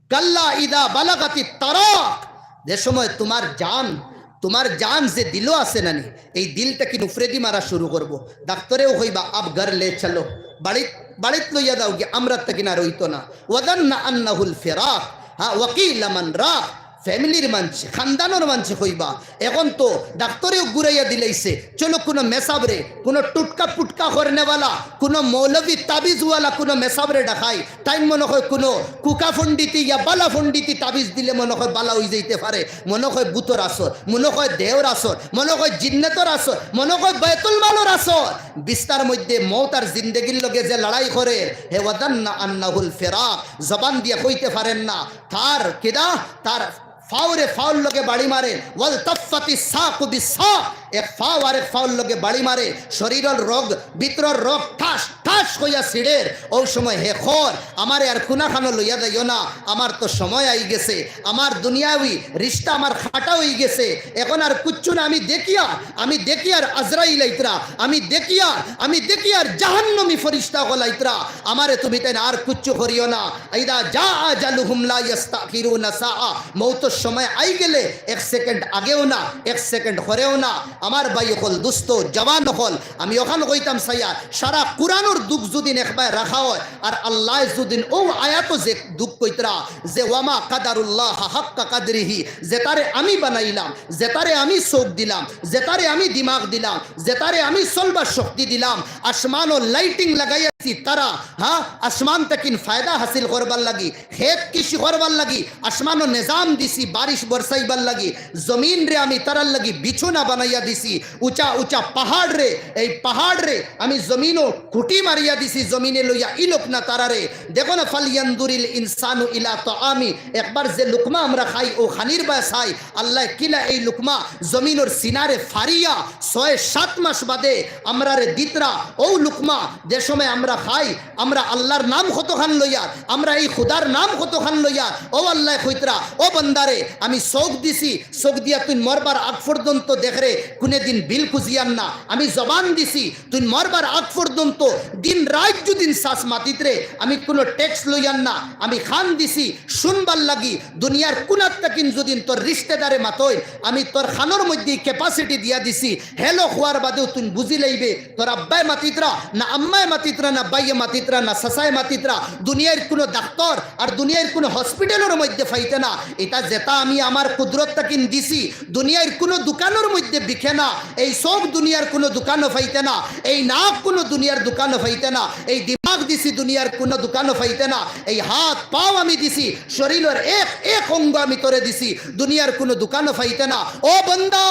কাল্লা ইদা বালাগাতিত তারাক, যে সময় তুমার জান, তুমার জান যে দিলো আছে নানি, এই দিলটা কিন উফরেদি মারা শুরু করবো। ডাক্তরেও কইবা, "আব ঘর লে চলো, বাড়িত, বাড়িত লইয়া যাওগি, আমরার থাকিন আর অইতো না।" ওয়াজান্না আন্নাহুল ফিরাক, হ্যাঁ, ওয়াকিলা মান রাক, ফ্যামিলির মানষে, খানদানর মানষে কইবা, এখন তো ডাক্তরেও ঘুরাইয়া দিলাইছে, চলো কুনো মেসাবরে, কুনো টুটকা পুটকা করনেওয়ালা, কুনো মৌলভী তাবিজওয়ালা কুনো মেসাবরে ডাকাই। তাইন মনো কয় কুনো কুকা ফন্ডিতি ইয়া বালা ফন্ডিতি তাবিজ দিলে মনো কয় বালা অই যাইতে পারে, মনো কয় ভূতর আসর, মনো কয় দেওর আসর, মনো কয় জিন্নাতর আসর, মনো কয় বায়তুল মালর আসর। বিছনার মধ্যে মউত আর জিন্দেগির লগে যে লড়াই করের, হে ওয়াজান্না আন্নাহুল ফিরাক, জবান দিয়া কইতে পারের না, তার কিদা, তার ফাওরে ফাওর লগে বাড়ি মারে, ওয়ালতাফাতি সাকু বিসাক, এক ফাও আরেক ফাওর লগে বাড়ি মারে, শরীরর রগ, ভিতরর রগ ঠাস ঠাস কইয়া ছিড়ের। অউ সময় হে কর, "আমারে আর কুনাখানো লইয়া যাইও না, আমার তো সময় আই গেছে, আমার দুনিয়াবি রিশতা আমার কাটা অই গেছে, এখন আর কুচ্ছু না।" আমি দেখিয়ার, আমি দেখিয়ার আজরাইল আইতরা, আমি দেখিয়ার, আমি দেখিয়ার জাহান্নামী ফিরিস্তা অকল আইতরা, আমারে তুমি তাইন আর কুচ্ছু করিও না। ইদা জা আজালুহুম লা ইয়াস্তাখিরুনা সাআ, মউতর সময় আই গেলে এক সেকেন্ড আগেও না, এক সেকেন্ড পরেও না। আমার ভাই অকল, দুস্ত, জওয়ান অকল, আমি অখান কইতাম চাইয়ার, সারা কুরআনর দুখ যুদিন একবায় রাখা অয়, আর আল্লায় যুদিন অউ আয়াতো যে দুখ কইতরা, যে ওয়ামা কাদারুল্লাহ হাক্কা কাদরিহি, যেতারে আমি বানাইলাম, যেতারে আমি চউখ দিলাম, যেতারে আমি দিমাগ দিলাম, যেতারে আমি চলবার শক্তি দিলাম, আসমানো lighting লাগাইয়া দিছি তারা, হ্যাঁ, আসমান থাকিন ফায়দা হাসিল করবার লাগি, খেত কৃষি করবার লাগি, আসমানো নিজাম দিছি বারিশ বরসাইবার লাগি, জমিনরে আমি তারার লাগি বিছনা বানাইয়া দিছি, উচা উচা পাহাড়রে, এই পাহাড়রে আমি জমিনো খুঁটি মারিয়া দিছি, জমিনে লইয়া ইলোক না তারারে। দেখো না, ফালইয়ানজুরিল ইনসানু ইলা তাআমি, একবার যে লুকমা আমরা খাই, অউ খানির বায় চাই, আল্লায় কিলা এই লুকমা জমিনর সিনারে ফারিয়া ছয় সাত মাস বাদে আমরারে দিতরা। অউ লুকমা যে সময় আমরা খাই, আমরা আল্লার নাম কতখান লইয়ার, আমরা এই খুদার নাম কতখান লইয়ার। অউ আল্লায় কইতরা, ও বান্দারে, আমি চউখ দিছি, চউখ দিয়া তুইন মরবার আগ পর্যন্ত দেখরে, কুনুদিন বিল খুজিয়ার না। আমি জবান দিছি, তুইন মরবার আগ পর্যন্ত দিন রাইত যুদিন চাস মাতিতরে, আমি কুনু tax লইয়ার না। আমি কান দিছি, হুনবার লাগি। দুনিয়ার কুনাত থাকিন যুদিন তোর রিশতেদারে মাতইন, আমি তোর কানর মধ্যে capacity দিয়া দিছি। Hello কওয়ার বাদেও তুইন বুজি লাইবে, তোর আব্বায় মাতিতরা, না আম্মায় মাতিতরা, না ভাইয়ে মাতিতরা, না চাচায় মাতিতরা। দুনিয়ার কুনু ডাক্তর আর দুনিয়ার কুনু hospital-র মধ্যে পাইতে না। ইতা যেতা আমি আমার কুদরত থাকিন দিছি, দুনিয়ার কুনু দোকানর মধ্যে বিকে না। এই চউখ দুনিয়ার কুনু দোকানো পাইতে না, এই নাক কুনু দুনিয়ার দোকানো পাইতে না, এই দিমাগ দিছি দুনিয়ার কুনু দোকানো পাইতে না, এই হাত পাও আমি দিছি, শরীলর এক এক অঙ্গ আমি তোরে দিছি, দুনিয়ার কুনু দোকানো পাইতে না। ও বান্দা,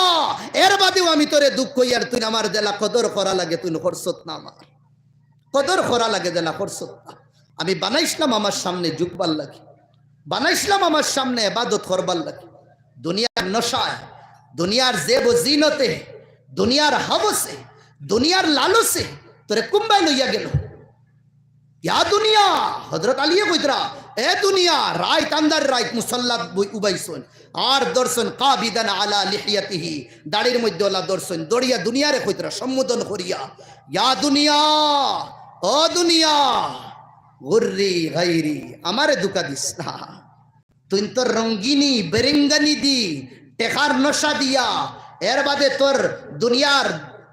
এর বাদেও আমি তোরে দুখ কইয়ার, তুইন আমার যেলা কদর করা লাগে, তুইন করছত না আমার। কদর করা লাগে যেলা করছত না। আমি বানাইছলাম আমার সামনে ঝুকবার লাগি, বানাইছলাম আমার সামনে ইবাদত করবার লাগি। দুনিয়ার নশায়, দুনিয়ার জেব ও জিনতে, দুনিয়ার হাবসে, দুনিয়ার লালসে তোরে কুনবায় লইয়া গেল। ইয়া দুনিয়া, হযরত আলীয়ে কইতরা, এ দুনিয়া, রাইত আন্দার রাইত মুসল্লাত বই-, উবাইছইন, আর ধরছইন কাবিদান আলা লিহিয়াতিহি, দাড়ির মধ্যে অলা ধরছইন, ধরিয়া দুনিয়ারে কইতরা সম্বোধন করিয়া, ইয়া দুনিয়া, ও দুনিয়া, গুররি গাইরি, আমারে ধুকা দিস না। তুইন তোর রঙ্গিনী বেরেঙ্গানি দি, টেকার নশা দিয়া, এর বাদে তোর দুনিয়ার,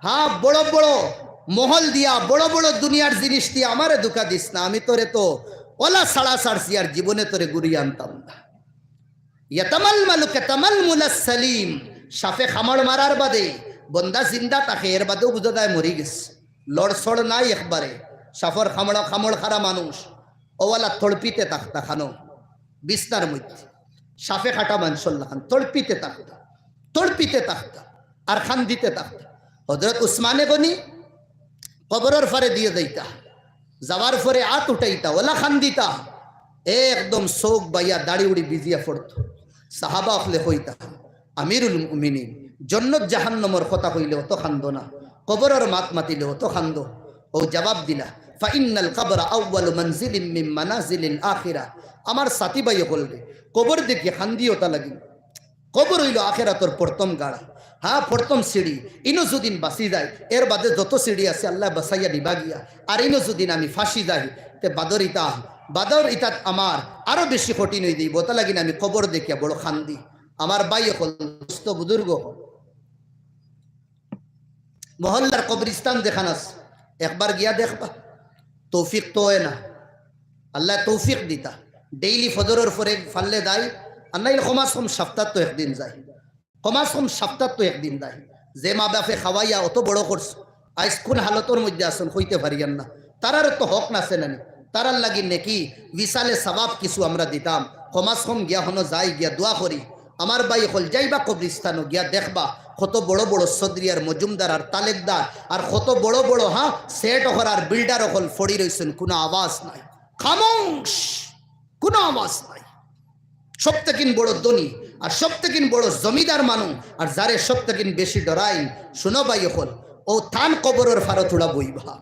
হ্যাঁ, বড় বড় মহল দিয়া, বড় বড় দুনিয়ার জিনিস দিয়া আমারে ধুকা দিস না। আমি তোরে তো অলা ছাড়া ছাড়ছি, আর জীবনে তোরে ঘুরিয়া আনতাম না। ইয়াতামালমালু কাতামালমুলাস সালিম, সাপে কামড় মারার বাদে বন্দা জিন্দা থাকে, এর বাদেও বুঝা যায় মরি গেছে। লড়চড় নাই একবারে। সাপর কামড়া, কামড় খারা মানুষ, অউ অলা তড়পিতে থাকতা খানো, বিছনার মধ্যে। সাপে কাটা মানষর লাখান তড়পিতে থাকতা, তড়পিতে থাকতা, আর কান্দিতে থাকতা। হযরত উসমানে গনি কবরর ফারে দিয়া যাইতা, যাওয়ার পরে আত উঠাইতা, অলা কান্দিতা, একদম চউখ বাইয়া দাড়ি উড়ি ভিজিয়া পড়তো। সাহাবা অকলে কইতা, আমিরুল মুমিনিন, জন্নত জাহান্নামর কথা কইলে অত কান্দো না, কবরর মাত মাতিলে অত কান্দো। অউ জবাব দিলা, ফাইন্নাল কবরা আউয়ালু মানজিলিম মিন মানাজিলিল আখিরা। আমার সাথী ভাই অকলরে, কবর দেখিয়া কান্দিও তা লাগিন। কবর অইলো আখেরাতর প্রথম গাড়া, হ্যাঁ, প্রথম সিঁড়ি। ইনো যুদিন বাঁচি যায়, এর বাদে যত সিঁড়ি আছে আল্লায় বাঁচাইয়া নিবা গিয়া। আর ইনো যুদিন আমি ফাঁসি যাই, তে বাদর ইতা, বাদর ইতাত আমার আরো বেশি কঠিন অই যাইবো। অতা লাগিন আমি কবর দেখিয়া বড় কান্দি। আমার ভাই অকল, দোস্ত বুজুর্গ অকল, মহল্লার কবরিস্তান যেখান আছে, একবার গিয়া দেখবা, তৌফিক তো অয় না, আল্লায় তৌফিক দিতা। Daily ফজরর পরে পারলে যাই, আর নাইলে কমাস কম সাপ্তাত তো একদিন যাই, কমাস কম সাপ্তাত তো একদিন যাই। যে মা বাপে খাওয়াইয়া অত বড় করছে, আইজ কুন হালতর মধ্যে আছইন কইতে পারিয়ার না। তারারও তো হক আছে না নি? তারার লাগি নেকি, বিসালে সওয়াব কিছু আমরা দিতাম। কমাস কম গিয়া হনো যাই, গিয়া দোয়া করি। আমার ভাই অকল, যাইবা কবরিস্তানো, গিয়া দেখবা কত বড় বড় চৌধুরী আর মজুমদার আর তালুকদার আর কত বড় বড়, হ্যাঁ, সেট অকল আর বিল্ডার অকল পড়ি রইছইন, কুনু আওয়াজ নাই, খামোশ, কুনু আওয়াজ নাই। সব থাকিন বড় ধনী আর সব থাকিন বড় জমিদার মানুষ, আর যারে সব থাকিন বেশি ডরাইন, হুনো ভাই অকল, অউ তান কবরর ফারো থুড়া বইবা।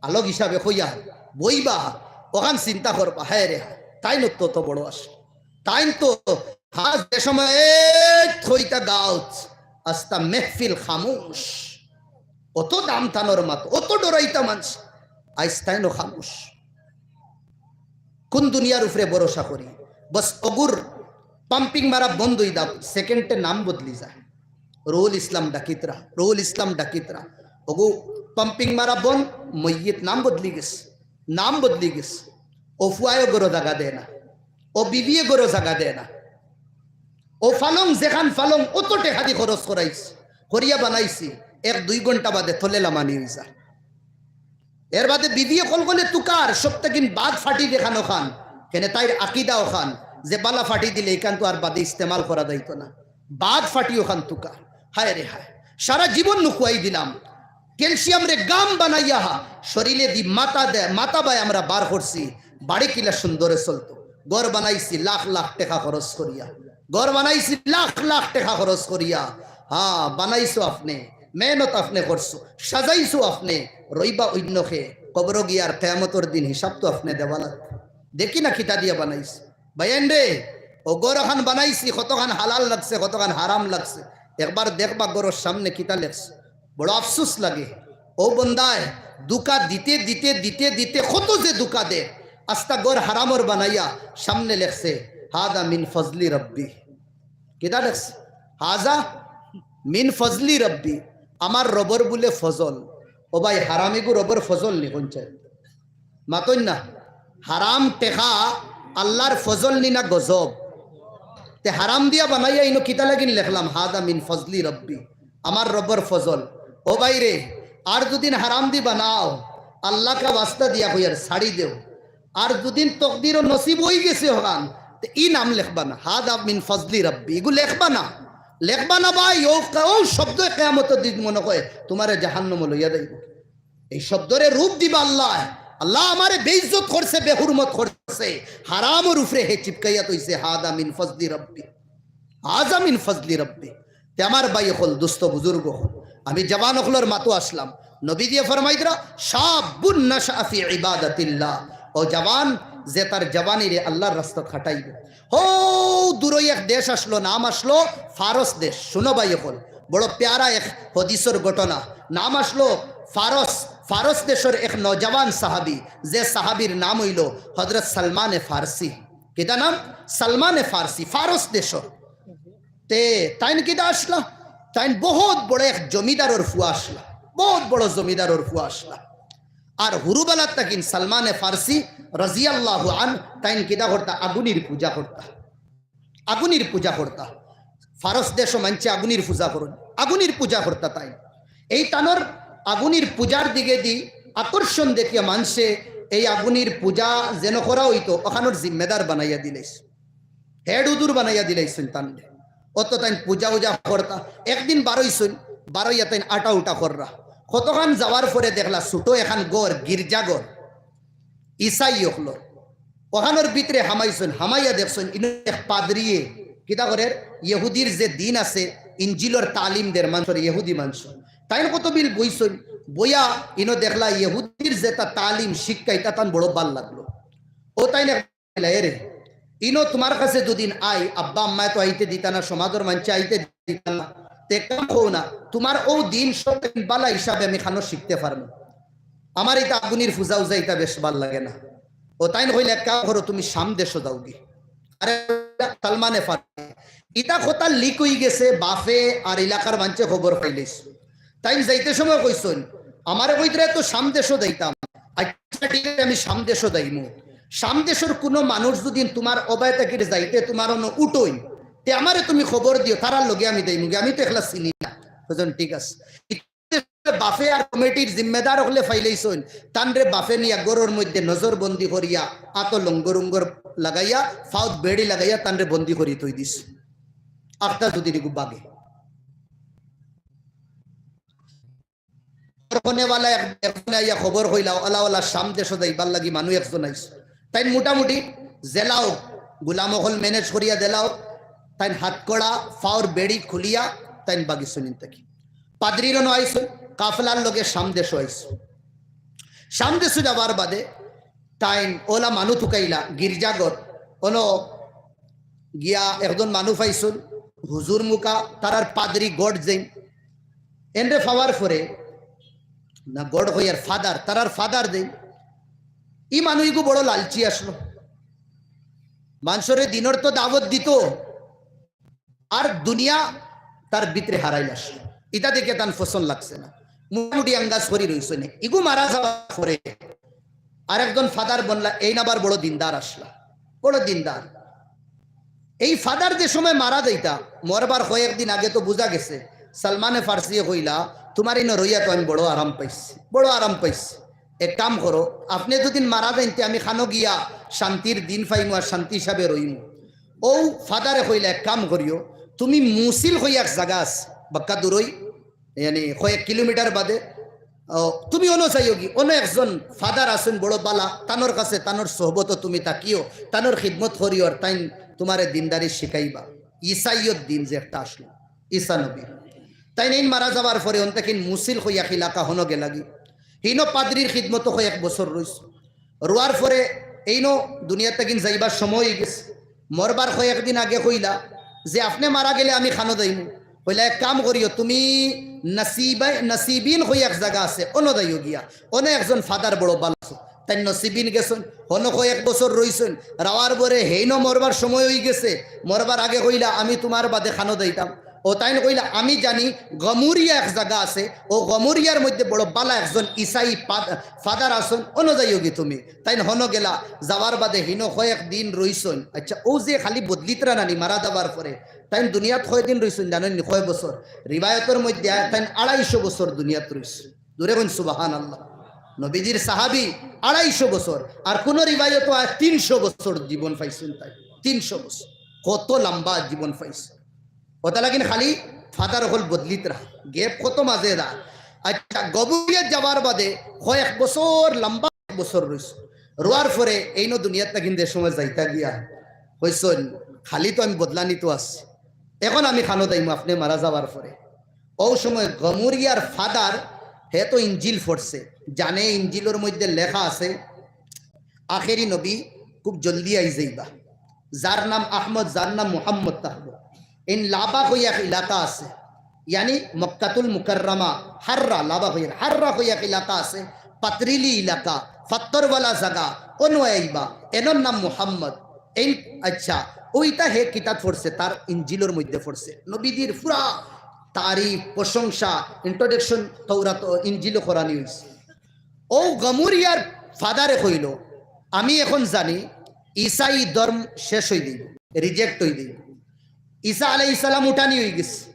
আলোক হিসাবে কইয়া বইবা, অখান চিন্তা করবা, হায় রে, তাইন তো অত বড় আছে, তাইন তো, হ্যাঁ, যে সময় এই থইতা গাউত, আস্তা মেহফিল খামোশ, অত দাম তানর মাত, অত ডরাইতা মানষে, আইজ তাইনও খামোশ। কুন দুনিয়ার উপরে ভরসা করি? বস অগুর pumping মারা বন্ধ অই দাও, সেকেন্ডে নাম বদলি যায়। রুহুল ইসলাম ডাকিতরা, রুহুল ইসলাম ডাকিতরা। অগু পাম্পিং মারা বন, মইয়িত, নাম বদলি গেছে, নাম বদলি গেছে। ও ফুয়ায়ও ঘরো জাগা দেয় না, ও বিবিয়ে ঘরো জাগা দেয় না। ও ফালং, যেখান ফালং, অত টেকা দি খরচ করাইছি, করিয়া বানাইছি, এক দুই ঘন্টা বাদে তলে লামানি অইযার। এর বাদে বিবিয়ে কলকলে তুকার, সব থাকি বাদ ফাটি দেখান অখান, কেনে তাইর আকিদা অখান, যে বালা ফাটি দিলে ইখান তো আর বাদে ইস্তেমাল করা যাইতো না। বাদ ফাটি অখান তুকার। হায় রে হায়, সারা জীবন নুকুয়াই দিলাম, ক্যালসিয়াম রে গাম বানাইয়া হা, শরীরে দি মাথা দে, মাথা বায় আমরা বার করছি, বাড়ি কিলা সুন্দরে চলতো। ঘর বানাইছি লাখ লাখ টেকা খরচ করিয়া, ঘর বানাইছি লাখ লাখ টেকা খরচ করিয়া। হ্যাঁ, বানাইছো আপনে, মেহনত আপনে করছো, সাজাইছো আপনে, রইবা অইন্য কে, কবরো গিয়ার কিয়ামতর দিন হিসাব তো আপনে দেওয়া লাগবো। দেখি না কিতা দিয়া বানাইছে। ভাইয়াইন রে, ও ঘর অখান বানাইছি, কতখান হালাল লাগছে, কতখান হারাম লাগছে, একবার দেখবা ঘরর সামনে কিতা লেখছে। বড় আফসোস লাগে। ও বন্দায় ধুকা দিতে দিতে দিতে দিতে কত যে ধুকা দে, আস্তা ঘর হারামর বানাইয়া সামনে লেখছে, "হাদা মিন ফজলি রব্বি।" কিতা লেখছে? "হাজা মিন ফজলি রব্বি", আমার রবর বুলে ফজল। ও ভাই, হারামিগু রবর ফজল নি? কোন চাই মাতইন না। হারাম টেকা আল্লার ফজল নি না গজব? তে হারাম দিয়া বানাইয়া ইনো কিতা লাগিন লেখলাম, "হাদা মিন ফজলি রব্বি", আমার রবর ফজল। ও ভাই রে, আর দুদিন হারাম দি বানাও, আল্লা কা ওয়াস্তা দিয়া কইয়ার ছাড়ি দেও। আর দুদিন তকদিরো নসিব অই গেছে অখান, তে ই নাম লেখবা না, "হাদা মিন ফজলি রব্বি", ইগু লেখবা না, লেখবা না ভাই। ও, ও শব্দ কিয়ামতর দিন মনো কয় তুমারে জাহান্নামো লইয়া যাইবো। এই শব্দরে রূপ দিবা আল্লায়। আল্লা আমারে বেইজ্জত করছে, বেহুরমত করছে, হারামর উপরে হে চিপকাইয়া থইছে, "হাদা মিন ফজলি রব্বি, হাজা মিন ফজলি রব্বি।" তে আমার ভাই অকল, দোস্ত বুজুর্গ অকল, আমি জওয়ান অকলর মাতো আসলাম। নবী দিয়ে ফরমাইতরা, "শাবুন নাশা ফি ইবাদাতিল্লাহ", ও জওয়ান যে তার জওয়ানিরে আল্লার রাস্তাত খাটাইবো। হো দূরই এক দেশ আসলো, নাম আসলো ফারস দেশ। শুনো ভাই অকল, বড় প্যারা এক হদিসর ঘটনা। নাম আসলো ফারস, ফারস দেশর এক নওজওয়ান সাহাবি, যে সাহাবির নাম অইলো হযরত সালমানে ফারসি। কিতা নাম? সালমানে ফারসি, ফারস দেশর। তে তাইন কিতা আসলা? তাইন বহুত বড় এক জমিদারর ফুয়া আসলা, বহুত বড় জমিদারর ফুয়া আসলা। আর হুরুবালাত তাকিন সালমানে ফারসি রাদিয়াল্লাহু আন তাইন কিতা করতা? আগুনির পূজা করতা। আগুনির পূজা করতা। ফারস দেশো মানষে আগুনির পূজা করইন, আগুনির পূজা করতা তাইন। এই তানর আগুনির পূজার দিকে দি আকর্ষণ দেখিয়া মানষে এই আগুনির পূজা যেন করা অইতো, অখানর জিম্মেদার বানাইয়া দিলাইছইন, হেড হুজুর বানাইয়া দিলাইছইন তানরে। অত তাইন পূজা উজা করতা। একদিন বারইছইন, বারইয়া তাইন আটা উটা কররা। কতখান যাওয়ার পরে দেখলা ছোট এখান ঘর, গির্জা ঘর, ইসাই অকলর। অখানর ভিতরে হামাইছইন, হামাইয়া দেখছইন, ইনো এক পাদ্রিয়ে কিতা করের, ইহুদির যে দিন আছে, ইঞ্জিলর তালিম দের মানষরে, ইহুদি মানষরে। তাইন কতবিল বইছইন, বইয়া ইনো দেখলা ইহুদির যেতা তালিম, শিক্ষা, ইতা তান বড় ভালা লাগলো। ও তাইন এক কইলা, "এরে, ইনো তুমার কাছে যুদি আই, আব্বা আম্মায় তো আইতে দিতা না, সমাজর মানষে আইতে দিতা না, তে কাম কও না, তুমার অউ দিন সব ভালা হিসাবে আমি খানো শিখতে পারমু। আমার ইতা আগুনির পূজা উজা ইতা বেশ ভালা লাগে না।" ও তাইন কইলা, "এক কাম করো, তুমি শাম দেশো যাওগি।" আরে সালমানে ফারসি, ইতা কথা লিক অই গেছে, বাফে আর এলাকার মানষে খবর পাইলিছইন। তাইন যাইতে সময় কইছইন, "আমারে কইতরা তো শাম দেশো যাইতাম।" আচ্ছা, ঠিক আছে, আমি শাম দেশো যাইমু। শাম দেশর কুনু মানুষ যুদি তুমার অবায় থাকির যাইতে তুমার অনো উঠইন, তে আমারে তুমি খবর দিও, তারার লগে আমি যাইমুগি, আমি তো একলা চিনি না। কইছইন, "ঠিক আছে।" বাফে আর কমিটির জিম্মেদার অকলে পাইলিছইন, তানরে বাফে নিয়া ঘরর মধ্যে নজরবন্দি করিয়া, আতো লঙ্গর উঙ্গর লাগাইয়া, ফাউত বেড়ি লাগাইয়া, তানরে বন্দি করি থই দিছইন। আখতা যুদি নিগু বাগে। খবর কনেওয়ালা এক-, একজনে আইয়া খবর কইলা, "ওলা, ওলা, শাম দেশো যাইবার লাগি মানুষ একজন আইছে।" তাইন মোটামুটি যেলাও গুলাম অকল ম্যানেজ করিয়া দিলাও, তাইন হাতকড়া, ফাউর বেড়ি খুলিয়া তাইন বাগিছইন থাকি। পাদ্রির অনো আইছইন, কাফেলার লগে শাম দেশো আইছইন। শাম দেশো যাওয়ার বাদে তাইন ওলা মানু তুকাইলা, গির্জাঘর, অনো গিয়া একজন মানু পাইছইন, হুজুর মুকা, তারার পাদ্রি গড যেইন। এনরে পাওয়ার পরে, না গড কইয়ার ফাদার, তারার ফাদার যেইন। ই মানু ইগু বড় লালচি আসলো। মানষরে দিনর তো দাওয়াত দিতো, আর দুনিয়া তার ভিতরে হারাইল আসলো। ইতা দেখে তান পছন্দ লাগছে না। মোটামুটি আন্দাজ করি রইছইন। ইগু মারা যাওয়ার পরে আরেকজন ফাদার বনলা, এইন আবার বড় দিনদার আছলা, বড় দিনদার। এই ফাদার যে সময় মারা যাইতা, মরবার কয়েকদিন আগে তো বুঝা গেছে, সালমানে ফার্সিয়ে কইলা, "তুমার ইনো রইয়া তো আমি বড় আরাম পাইছি, বড় আরাম পাইছি। এক কাম করো, আপনে যুদি মারা যাইন তে আমি খানো গিয়া শান্তির দিন পাইমু আর শান্তি হিসাবে রইমু।" অউ ফাদারে কইলা, "এক কাম করিও, তুমি মুসিল কইয়া এক জাগা আছে, বাক্কা দূরই, ইয়ানি কয়েক কিলোমিটার বাদে, অ, তুমি অনো যাইওগি, অনো একজন ফাদার আছইন বড় বালা, তানর কাছে, তানর সোহবতো তুমি থাকিও, তানর খিদমত করিও, আর তাইন তুমারে দিনদারি শিখাইবা।" ইসাইয়ত দিন যে একটা আছলো, ইসা নবী। তাইন এইন মারা যাওয়ার পরে অন থাকিন মুসিল কইয়া এক এলাকা হনো গেলাগি। হিনো পাদ্রির খিদমতো কয়েক বছর রইছইন। রওয়ার পরে এইনও দুনিয়া থাকিন যাইবার সময় অইগেছে। মরবার কয়েকদিন আগে কইলা যে, "আপনে মারা গেলে আমি খানো যাইমু।" কইলা, "এক কাম করিও, তুমি নাসিবাই-, নাসিবিন কইয়া এক জাগা আছে, অনো যাইও গিয়া। অনো একজন ফাদার বড় বালা আছে।" তাইন নাসিবিন গেছইন, হনো কয়েক বছর রইছইন। রওয়ার পরে হেইনও মরবার সময় অইগেছে। মরবার আগে কইলা, "আমি তুমার বাদে খানো যাইতাম।" অউ তাইন কইলা, "আমি জানি গমুরিয়া এক জাগা আছে, অউ গমুরিয়ার মধ্যে বড় বালা একজন ইসাই পা-, ফাদার আছইন, অনো যাইওগি তুমি।" তাইন হনো গেলা, যাওয়ার বাদে হিনো কয়েক দিন রইছইন। আচ্ছা, অউ যে খালি বদলিতরা নানি মারা যাওয়ার পরে, তাইন দুনিয়াত কয়দিন রইছইন জানইন নি? কয় বছর? রিওয়ায়তর মধ্যে আয়, তাইন আড়াইশো বছর দুনিয়াত রইছইন। জোরে কইন সুবহানাল্লাহ। নবীজির সাহাবী আড়াইশো বছর, আর কুনু রিওয়ায়তো আয় তিনশো বছর জীবন পাইছইন তাইন। তিনশো বছর, কত লম্বা জীবন পাইছইন। অতা লাগিন খালি ফাদার অকল বদলিতরা, gap কত মাঝে দা। আচ্ছা, গমুরিয়াত যাওয়ার বাদে কয়েক বছর, লম্বা এক বছর রইছইন। রওয়ার পরে এইনও দুনিয়াত থাকিন যে সময় যাইতা গিয়া কইছইন, "খালি তো আমি বদলানিত আছি, এখন আমি খানো যাইমু আপনে মারা যাওয়ার পরে।" অউ সময় গমুরিয়ার ফাদার, হে তো ইঞ্জিল পড়ছে, জানে ইঞ্জিলর মধ্যে লেখা আছে, আখেরি নবী খুব জলদি আই যাইবা, যার নাম আহমদ, যার নাম মুহাম্মদ থাকবো। এইন লাবাগ অইয়া এক এলাকা আছে, ইয়ানি মক্কাতুল মুকাররমা, হাররা, লাবাগ অইয়া, হাররা অইয়া এক এলাকা আছে, পাতরিলি এলাকা, ফাত্তরওয়ালা জাগা, অনো আইবা, এনর নাম মুহাম্মদ। এইন, আচ্ছা, অউ ইতা হে কিতাব পড়ছে, তার ইঞ্জিলর মধ্যে পড়ছে, নবীজির পুরা তারিফ, প্রশংসা, introduction তৌরাত ও ইঞ্জিলো করানি অইছে। অউ গমুরিয়ার ফাদারে কইলো, "আমি এখন জানি ইসাই ধর্ম শেষ অই দিবো, reject অই দিবো। ইসা আলাইহিস সালাম উঠানি অইগেছে,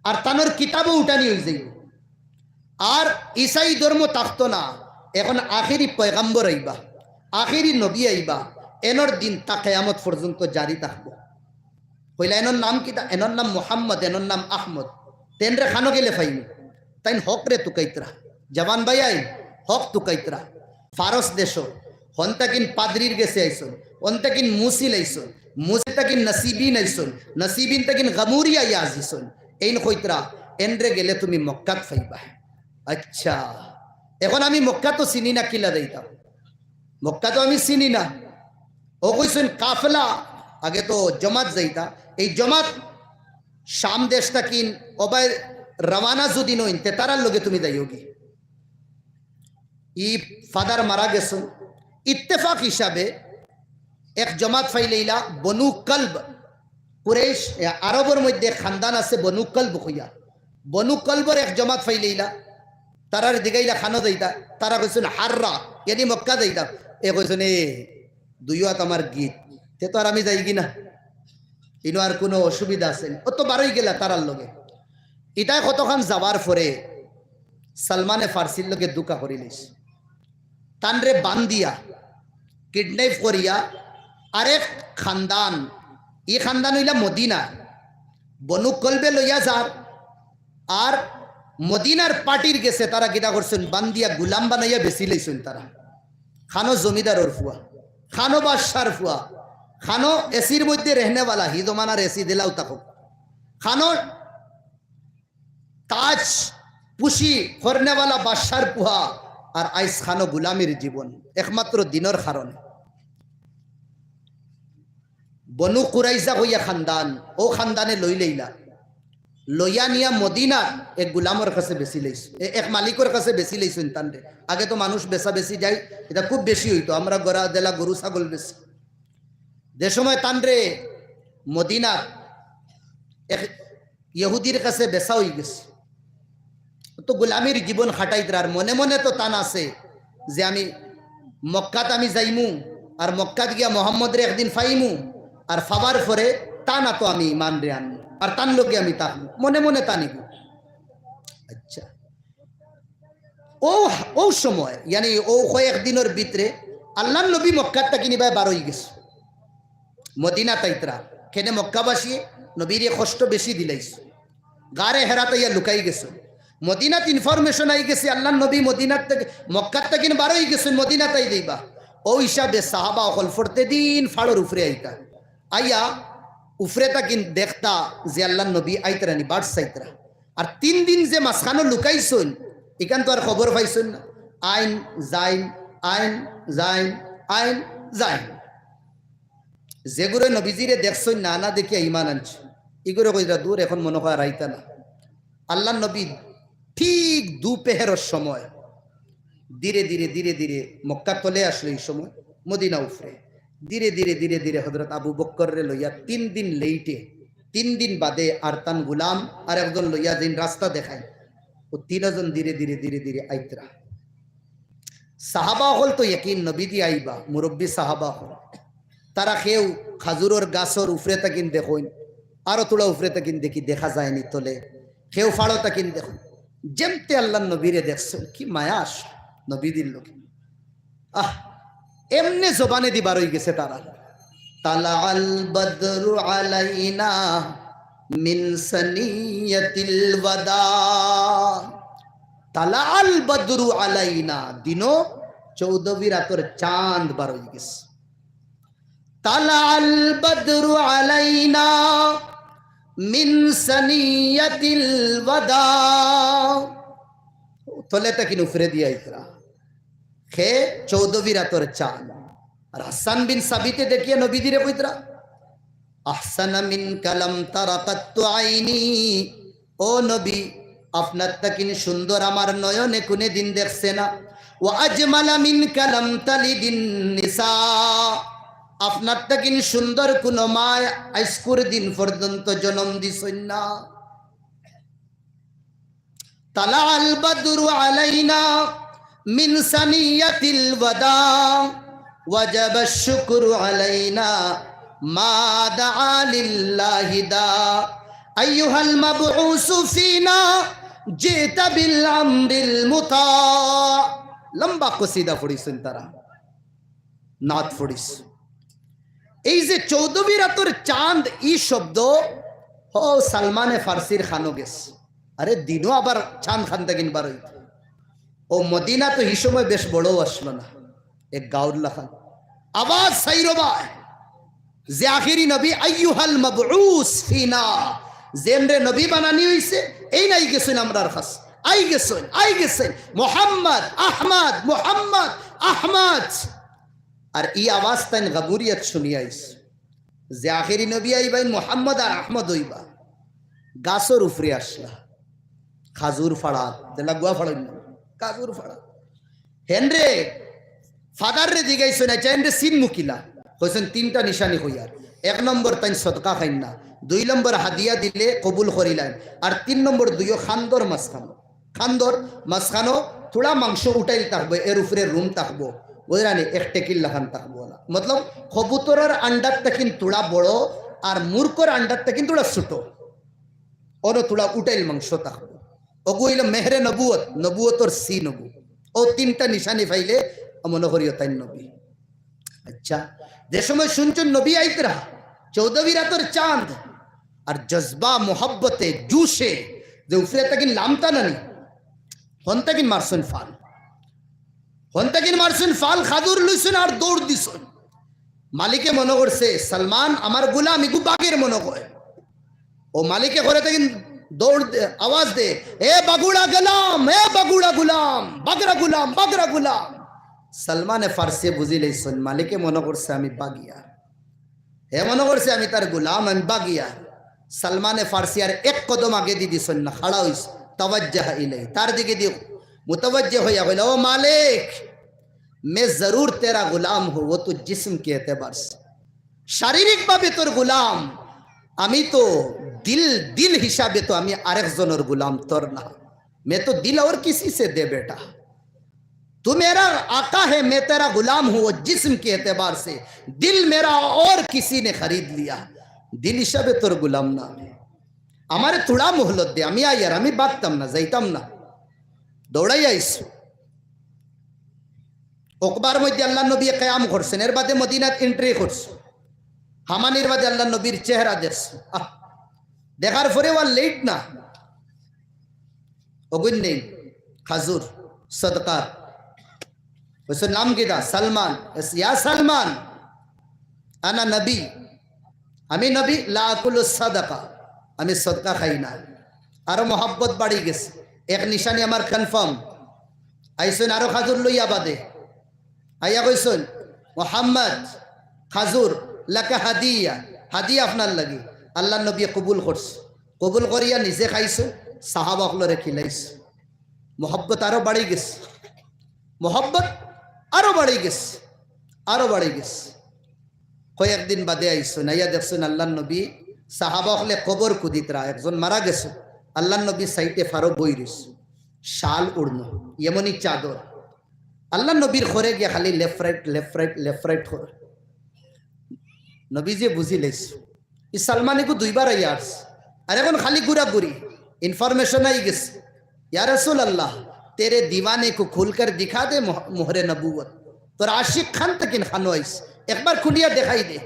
আর তানর কিতাবও উঠানি অই যাইবো। আর ইসাই ধর্ম থাকতো না, এখন আখেরি পয়গাম্বর আইবা, আখেরি নবী আইবা, এনর দিন তা কিয়ামত পর্যন্ত জারি থাকবো।" কইলা, "এনর নাম কিতা?" "এনর নাম মুহাম্মদ, এনর নাম আহমদ। তেনরে খানো গেলে পাইমু?" তাইন হকরে তুকাইতরা। জওয়ান ভাইয়াইন, হক তুকাইতরা। ফারস দেশো, হন থাকিন পাদ্রির গেছে আইছইন, হন থাকিন মুসিল আইছইন, মুসিল থাকিন নাসিবিন আইছইন, নাসিবিন থাকিন গমুরিয়া আইয়া আজিছইন। এইন কইতরা, "এনরে গেলে তুমি মক্কাত পাইবা।" আচ্ছা, এখন আমি মক্কা তো চিনি না, কিলা যাইতাম? মক্কা তো আমি চিনি না। অউ কইছইন কাফেলা, আগে তো জমাত যাইতা, এই জমাত শাম দেশ থাকিন অবায় রওয়ানা যুদি নইন, তে তারার লগে তুমি যাইওগি। ই ফাদার মারা গেছইন, ইত্তেফাক হিসাবে এক জমাত পাইলাইলা বনু কলব, কুরাইশ, এ, আরবর মধ্যে খানদান আছে বনু কলব কইয়া। বনু কলবর এক জমাত পাইলাইলা, তারারে জিগাইলা খানো যাইতা, তারা কইছইন হাররা, ইয়ানি মক্কা যাইতা। এ কইছইন, "এ, দুইও আত আমার গিত, তে তো আর আমি যাইগি না, ইনো আর কুনু অসুবিধা আছে নি।" অউ তো বারই গেলা তারার লগে। ইতায় কতখান যাওয়ার পরে সালমানে ফার্সির লগে ধুকা করিলিছে। তানরে বান্দিয়া, kidnap করিয়া আরেক খানদান, ই খানদান অইলা মদিনা, বনু কলবে লইয়া যার। আর মদিনার পার্টির গেছে তারা কিতা করছইন, বান্দিয়া গুলাম বানাইয়া বেচিলাইছইন তারা। খানো জমিদারর ফুয়া, খানো বাদশার ফুয়া, খানো এসির মধ্যে রেহনেওয়ালা, হি জমানার এসি দিলাও তাকো, খানো তাজ পুশি করনেওয়ালা বাদশার পুয়া, আর আইজ খানো গুলামির জীবন, একমাত্র দিনর কারণে। বনু কুরাইজা কইয়া খানদান, অউ খানদানে লইলাইলা, লইয়া নিয়া মদিনার এক গুলামর কাছে বেচিলাইছইন, এ-, এক মালিকর কাছে বেচিলাইছইন তানরে। আগে তো মানুষ বেচাবেচি যায়, ইটা খুব বেশি অইতো, আমরা গরা দেলা গরু ছাগল বেচি। যে সময় তানরে মদিনার এক ইহুদির কাছে বেচা অইগেছে। তো গোলামির জীবন খাটাইতরা, আর মনে মনে তো তান আছে যে আমি মক্কাত আমি যাইমু, আর মক্কাত গিয়া মোহাম্মদরে একদিন পাইমু, আর পাওয়ার পরে তান আতো আমি ইমানরে আনমু, আর তান লগে আমি থাকমু, মনে মনে তান ইগু। আচ্ছা, অউ, অউ সময়, ইয়ানি অউ কয়েক দিনর ভিতরে আল্লাহর নবী মক্কাত থাকি নিবায় বার অইগেছে, মদিনাত আইতরা। কেনে মক্কাবাসী নবীরে কষ্ট বেশি দিলাইছে, গারে হেরাত আইয়া লুকাই গেছে। মদিনাত information আই গেছে, আল্লাহর নবী মদিনাত থাকি, মক্কাত থাকি বার অইগেছে, মদিনাত আই যাইবা। অউ হিসাবে সাহাবা অকল প্রতিদিন ফাড়র উপরে আইতা, আইয়া উপরে থাকি দেখতা যে আল্লাহর নবী আইতরা নি, বাড় চাইতরা। আর তিন দিন যে মাঝখানো লুকাইছইন, ইখান তো আর খবর পাইছইন না। আইন, যাইন, আইন, যাইন, আইন, যাইন। যেগুরে নবীজিরে দেখছইন না, না দেখিয়া ইমান আনছে, ইগুরে কইরা দূর, এখন মনো কয় আর আইতা না। আল্লাহর নবী ঠিক দুপেহেরর সময় ধীরে ধীরে ধীরে ধীরে মক্কা তলে আসলো, এই সময় মদিনা উপরে। ধীরে ধীরে ধীরে ধীরে হযরত আবু বক্কররে লইয়া তিন দিন লেইটে, তিন দিন বাদে আর তান গুলাম আর একজন লইয়া যেইন রাস্তা দেখাইন, অউ তিনজন ধীরে ধীরে ধীরে ধীরে আইতরা। সাহাবা অকল তো ইয়াকিন নবীজি আইবা, মুরব্বী সাহাবা অকল। তারা কেউ খাজুরর গাছর উপরে থাকিন দেখইন, আরো থুড়া উপরে থাকিন দেখি দেখা যায়নি তলে, কেউ ফাড়ো থাকিন দেখইন। যেমতে আল্লাহর নবীরে দেখছইন, কি মায়া আস নবীজির লগে। আহ, এমনে জবানে দি বার অইগেছে তারার। তালাআল বাদরু আলাইনা মিন সানিয়াতিল ওয়াদা। তালাআল বাদরু আলাইনা, দিনো চৌদ্দবি রাতর চান্দ বার অইগেছে। তালাআল বাদরু আলাইনা মিন সানিয়াতিল ওয়াদা। তলে থাকিন উপরে দি আইতরা। কে? চৌদ্দবি রাতর চান্দ। আর হাসান বিন সাবিতে দেখিয়া নবীজিরে কইতরা, আহসানা মিনকা লাম তারা কাত্তু আইনি। ও নবী, আপনার থাকিন সুন্দর আমার নয়নে কুনে দিন দেখছে না। ওয়া আজমালা মিনকা লাম তালিদিন নিসা। আপনার থাকিন সুন্দর কুনো মায় আইজকুর দিন পর্যন্ত জনম দিছইন না। তালাআল বাদরু আলাইনা মিন সানিয়াতিল ওয়াদা, ওয়াজাবাশ শুকরু আলাইনা মা দাআ লিল্লাহি দা। আইয়ুহাল মাবউসু ফিনা জিতা বিল আমরিল মুতা। লম্বা কসিদা পড়ছইন তারা, নাত পড়ছইন। এই যে চৌদ্দবি রাতর চান্দ, ই শব্দ, ও সালমানে ফার্সির খানো গেছে। আরে, দিনো আবার চান্দ খান থাকিন বার অইতো। ও মদিনা তো হি সময় বেশ বড়ও আসলো না, এক গাউর লাখান। আওয়াজ সাইরবা, যে আখেরি নবী, আইয়ুহাল মাবউস ফিনা, যেনরে নবী বানানি অইছে, এইন আই গেছইন আমরার কাছে, আই গেছইন, আই গেছইন, মোহাম্মদ, আহমদ, মোহাম্মদ, আহমদ। আর ই আওয়াজ তাইন গাবুরিয়াত শুনিয়া আইছে। যে আখেরি নবী আইবা, এইন মোহাম্মদ আর আহমদ অইবা। গাছর উপরে আসলা, খাজুর ফাড়া, যেলা গুয়া ফাড়ইন না, খাজুর ফাড়া। হেনরে, ফাদাররে জিগাইছইন, আচ্ছা, হেনরে চিনমু কিলা? কইছইন, তিনটা নিশানি কইয়ার। এক নম্বর, তাইন সদকা খাইন না। দুই নম্বর, হাদিয়া দিলে কবুল করিলাইন। আর তিন নম্বর, দুইও কান্দর মাঝখানো। কান্দর মাঝখানো থুড়া মাংস উঠাইল থাকবো, এর উপরে রুম থাকবো, বুঝরানি, এক টেকিল লাখান থাকবো না। মতলব, কবুতরর আন্ডার থাকিন থুড়া বড়, আর মুরগর আন্ডার থাকিন থুড়া ছোট। অনো থুড়া উঠাইল মাংস থাকবো। অগু অইলো মেহরে নবুয়ত, নবুয়তর সিন অগু। অউ তিনটা নিশানি পাইলে মনো করিও তাইন নবী। আচ্ছা, যে সময় শুনছইন নবী আইতরা, চৌদ্দবি রাতর চান্দ, আর জজবা, মোহব্বতে, জুশে, যে উপরে থাকিন লামতা নানি, হন থাকিন মারছইন ফাল, হন থাকিন মারছইন ফাল, খাজুর লইছইন আর দৌড় দিছইন। মালিকে মনো করছে, সালমান আমার গুলাম, ইগু বাঘের মনো কয়। ও মালিকে ঘরে থাকিন দৌড় দে, আওয়াজ দে, "এ বাগুড়া গোলাম, এ বাগুড়া গুলাম, বাগরা গুলাম, বাগরা গুলাম।" সালমানে ফার্সিয়ে বুঝিলাইছইন, মালিকে মনো করছে আমি বাগিয়ার। হে মনো করছে আমি তার গুলাম, আমি বাগিয়ার। সালমানে ফার্সি আর এক কদম আগেদি দিছইন না, খাড়া অইছে, তাওয়াজ্জাহা ইলাই, তার দিকেদি মুতাওয়াজ্জে অইয়া কইলা, "ও মালিক, মে জরুর তেরা গুলাম হুঁ, ও তো জিসম কে এতেবার সে।" শারীরিকভাবে তোর গুলাম, আমি তো দিল, দিল হিসাবে তো আমি আরেকজনর গুলাম, তোর না। मैं तो दिल और किसी से दे बैठा। तू मेरा आका है, मैं तेरा गुलाम हूं, वो जिस्म के एतबार से दिल मेरा और किसी ने खरीद लिया। দিল হিসাবে তোর গোলাম না আমি। আমারে থুড়া মোহলত দে, আমি আইয়ার, আমি বাগতাম না, যাইতাম না। দৌড়াই আইস। উকবার মধ্যে আল্লাহর নবী কিয়াম করছেন, এর বাদে মদিনাত এন্ট্রি করছে। হামানির বাদে আল্লাহর নবীর চেহারা দেখছে। আহ, দেখার পরে আর লেট না। অগুইন নেই, খাজুর, সদকা। কইছে, "নাম কিতা?" "সালমান।" "ইয়া সালমান, আনা নবী, আমি নবী, লা আকুলু সাদাকা, আমি সদকা খাই না।" আরো মহব্বত বাড়ি গেছে, এক নিশানি আমার কনফার্ম। আইছইন আরো খাজুর লইয়া বাদে, আইয়া কইছইন, "মোহাম্মদ, খাজুর, লাকা হাদিয়া, হাদিয়া আপনার লাগি।" আল্লাহর নবী কবুল করছে, কবুল করিয়া নিজে খাইছে, সাহাবা অকলরে খিলাইছে। মহব্বত আরো বাড়ি গেছে, মহব্বত আরো বাড়ি গেছে, আরো বাড়ি গেছে। কয়েকদিন বাদে আইছইন, আইয়া দেখছইন আল্লাহর নবী, সাহাবা অকলে কবর কুদিতরা, একজন মারা গেছে, আল্লাহর নবী সাইডে ফারো বই রইছে, শাল উড়নো, এমনই চাদর। আল্লাহর নবীর খরে গিয়া খালি left right, left right, left right করে। নবীজি বুঝি লাইছে, ই সালমান ইগু দুইবার আইয়া আসছে, আর এখন খালি ঘুরাঘুরি, ইনফরমেশন আই গেছে। ইয়া রাসূলুল্লাহ, তেরে দিওয়ানে কো খুলকর দিখা দে মোহ-, মোহরে নবুয়ত। তোর আশিক খান তখন খানো আইস, একবার খুলিয়া দেখাই দে।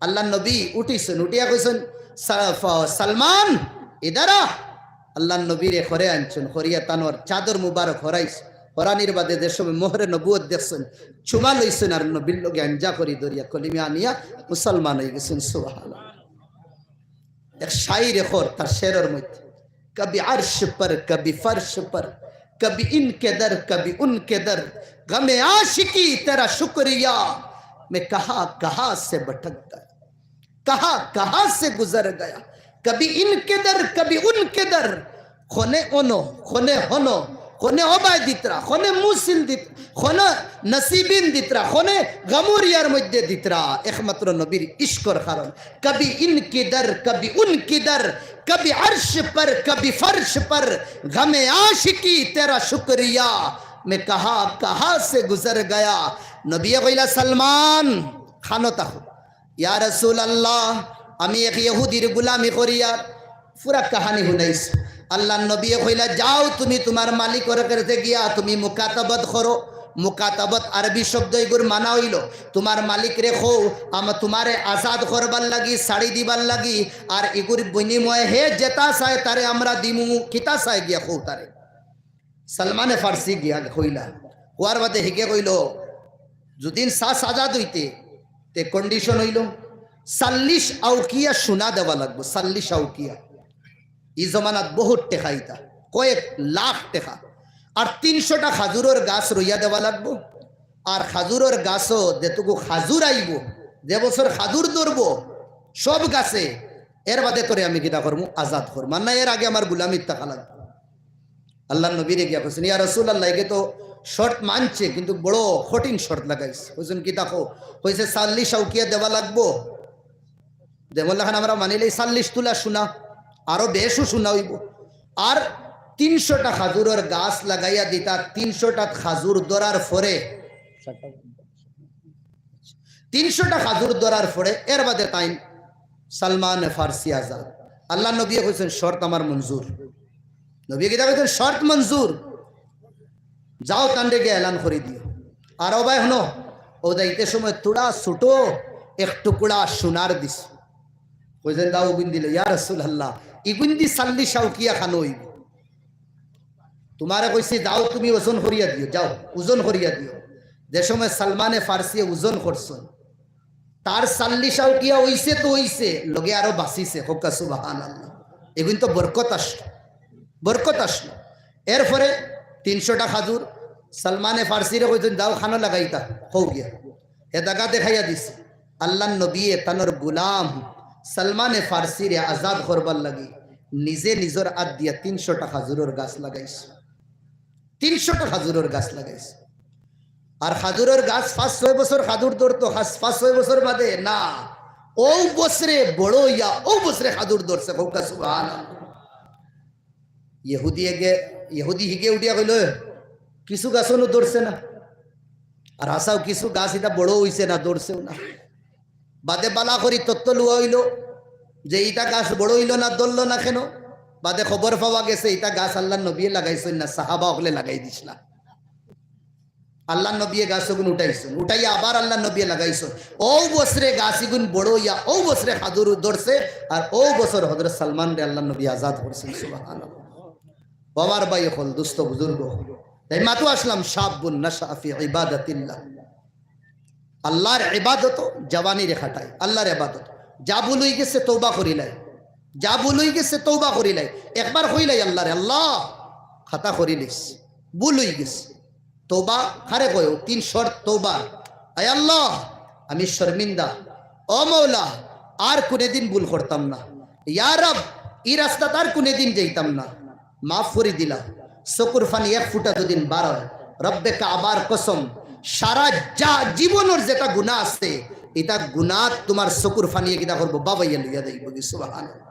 আল্লাহর নবী উঠিছইন, উঠিয়া কইছইন, "সা-, ফ-, সালমান, ইধার আ।" আল্লাহর নবীরে খরে আনছইন, খরিয়া তানর চাদর মুবারক হরাইছ, হরানির বাদে যে সময় মোহরে নবুয়ত দেখছইন, চুমা লইছইন আর নবীর লগে আঞ্জা করি ধরিয়া কলিমা আনিয়া মুসলমান অই গেছইন। সুবহানাল্লাহ। এক শাইরে খর তার শেরর মধ্যে, "কবি আরশ পর, কবি ফরশ পর, কবি ইনকে দর, কবি উনকে দর, গমে আশিকি তেরা শুকরিয়া, মে কাহা কাহা সে ভটক গায়া, কাহা কাহা সে গুজর গায়া, কবি ইনকে দর, কবি উনকে দর।" খনে অনো, খনে হনো, খনে ওবায়দিতরা, খনে মুসিলদিত, খনে নসিবিন দিতরা, খনে গামুরিয়ার মধ্যে দিতরা, একমাত্র নবীর ইশকর কারণ। কবি ইনকি দর, কবি উনকি দর, কবি আরশ পর, কবি ফরশ পর, গমে আশিকি তেরা শুকরিয়া, মে কাহা কাহা সে গুজর গায়া। নবী কইলা, "সালমান, খানো তাহো।" ইয়া রাসূলুল্লাহ, আমি এক ইহুদির গুলামি করিয়ার। পুরা কাহানি হুনাইছ। আল্লাহর নবী কইলা, "যাও তুমি তুমার মালিকর কাছে গিয়া তুমি মুকাতাবাত করো।" মুকাতাবাত আরবি শব্দ, ইগুর মানা অইলো, তুমার মালিকরে কও, আম-, তুমারে আজাদ করবার লাগি, ছাড়ি দিবার লাগি, আর ইগুর বিনিময়ে হে যেতা চায় তারে আমরা দিমু, কিতা চায় গিয়া কও তারে। সালমানে ফার্সি গিয়া কইলা, কওয়ার বাদে হিগে কইলো, "যুদিন চাস আজাদ অইতে, তে কন্ডিশন অইলো, চাল্লিশ আউকিয়া সোনা দেওয়া লাগবো, চাল্লিশ আউকিয়া।" ই জমানাত বহুত টেকা ইতা, কয়েক লাখ টেকা। আর তিনশোটা খাজুরর গাছ রইয়া দেওয়া লাগবো। আর খাজুরর গাছো যেটুকু খাজুর আইবো, যে বছর খাজুর ধরবো সব গাছে, এর বাদে তোরে আমি কিতা করমু? আজাদ করমু। আর না, এর আগে আমার গুলামিত থাকা লাগবো। আল্লাহর নবীরে গিয়া কইছইন, "ইয়া রাসূলুল্লাহ, এগে তো শর্ত মানছে, কিন্তু বড় কঠিন শর্ত লাগাইছে।" কইছইন, "কিতা কও?" কইছে, "চাল্লিশ আউকিয়া দেওয়া লাগবো।" যেমন লাখান আমরা মানিলে চাল্লিশ তুলা সোনা, আরো বেশও সোনা অইবো। আর তিনশোটা খাজুরর গাছ লাগাইয়া দিতা, তিনশোটাত খাজুর ধরার পরে, তিনশোটা খাজুর ধরার পরে এর বাদে তাইন সালমান ফার্সি আজাদ। আল্লাহর নবীয়ে কইছইন, "শর্ত আমার মঞ্জুর।" নবীয়ে কিতা কইছইন? "শর্ত মঞ্জুর, যাও তানরে গিয়া এলান করি দিও।" আর ও ভাই হুনো, অউ যাইতে সময় থুড়া ছোট এক টুকরা সোনার দিছে। কইছইন, "যাও অগুইন দিলাও।" "ইয়া রাসূলুল্লাহ, ইগুইন দি চাল্লিশ আউকিয়া খানো অইবো?" তুমারে কইছি, "যাও তুমি ওজন করিয়া দিও, যাও ওজন করিয়া দিও।" যে সময় সালমানে ফার্সিয়ে ওজন করছইন, তার চাল্লিশ আউকিয়া অইছে তো অইছে, লগে আরো বাচিছে। কউক্কা সুবহানাল্লাহ। এগুইন তো বরকত আসলো, বরকত আসলো। এরপরে তিনশোটা খাজুর সালমানে ফার্সিরে কইছইন, "যাও খানো লাগাইতা, কও গিয়া।" হে জাগা দেখাইয়া দিছে। আল্লাহর নবীয়ে তানর গুলাম সালমানে ফার্সিরে আজাদ করবার লাগি নিজে নিজর আত দিয়া তিনশোটা খাজুরর গাছ লাগাইছে। তিনশোটা খাজুরর গাছ লাগাইছে। আর খাজুরর গাছ পাঁচ ছয় বছর খাজুর ধরতো, খাস-, পাঁচ ছয় বছর বাদে না, অউ বছরে বড় অইয়া অউ বছরে খাজুর ধরছে। কউক্কা সুবহানাল্লাহ। ইহুদি এগে ইহুদি হিগে উঠিয়া কইল, "কিছু গাছ অনো ধরছে না, আর হাছাউ কিছু গাছ ইটা বড় অইছে না, ধরছেও না।" বাদে বালা করি তত্ত্ব লওয়া অইল যে ইটা গাছ বড় অইল না, ধরল না কেনে। বাদে খবর পাওয়া গেছে ইটা গাছ আল্লার নবিয়ে লাগাইছইন না, সাহাবা অকলে লাগাই দিছলা। আল্লার নবিয়ে গাছ অগুন উঠাইছইন, উঠাইয়া আবার আল্লার নবিয়ে লাগাইছইন। অউ বছরে গাছ ইগুন বড় অইয়া অউ বছরে খাজুর ধরছে, আর অউ বছর হজরত সালমানরে আল্লার নবী আজাদ করছইন। সুবহানাল্লাহ। ও আমার ভাই অকল, দোস্ত বুজুর্গ, তাই মাতো আসলাম, শাবুন নাশা ফি ইবাদাতিল্লাহ। আল্লার ইবাদত জওয়ানিরে খাটায়, আল্লার ইবাদত। যা ভুল অইগেছে তওবা করিলাই, যা ভুল অইগেছে তওবা করিলাই। একবার কইলাই আল্লারে, "আল্লাহ, খাতা করিলিছি, ভুল অইগেছে।" তওবা কারে কয়? তিন শর্ত তওবা। "আয় আল্লাহ, আমি শর্মিন্দা, ও মওলা, আর কুনুদিন ভুল করতাম না। ইয়া রব, ই রাস্তাত আর কুনুদিন যাইতাম না।" মাফ করি দিলা। চকুর পানি এক ফুটা যুদি বার অয়, রব্বে কাবার কসম, সারা যা জীবনর যেটা গুনা আছে, ইটা গুনা তুমার চকুর পানিয়ে কিতা করবো? বাবাইয়া লইয়া যাইবো। সুবহানাল্লাহ।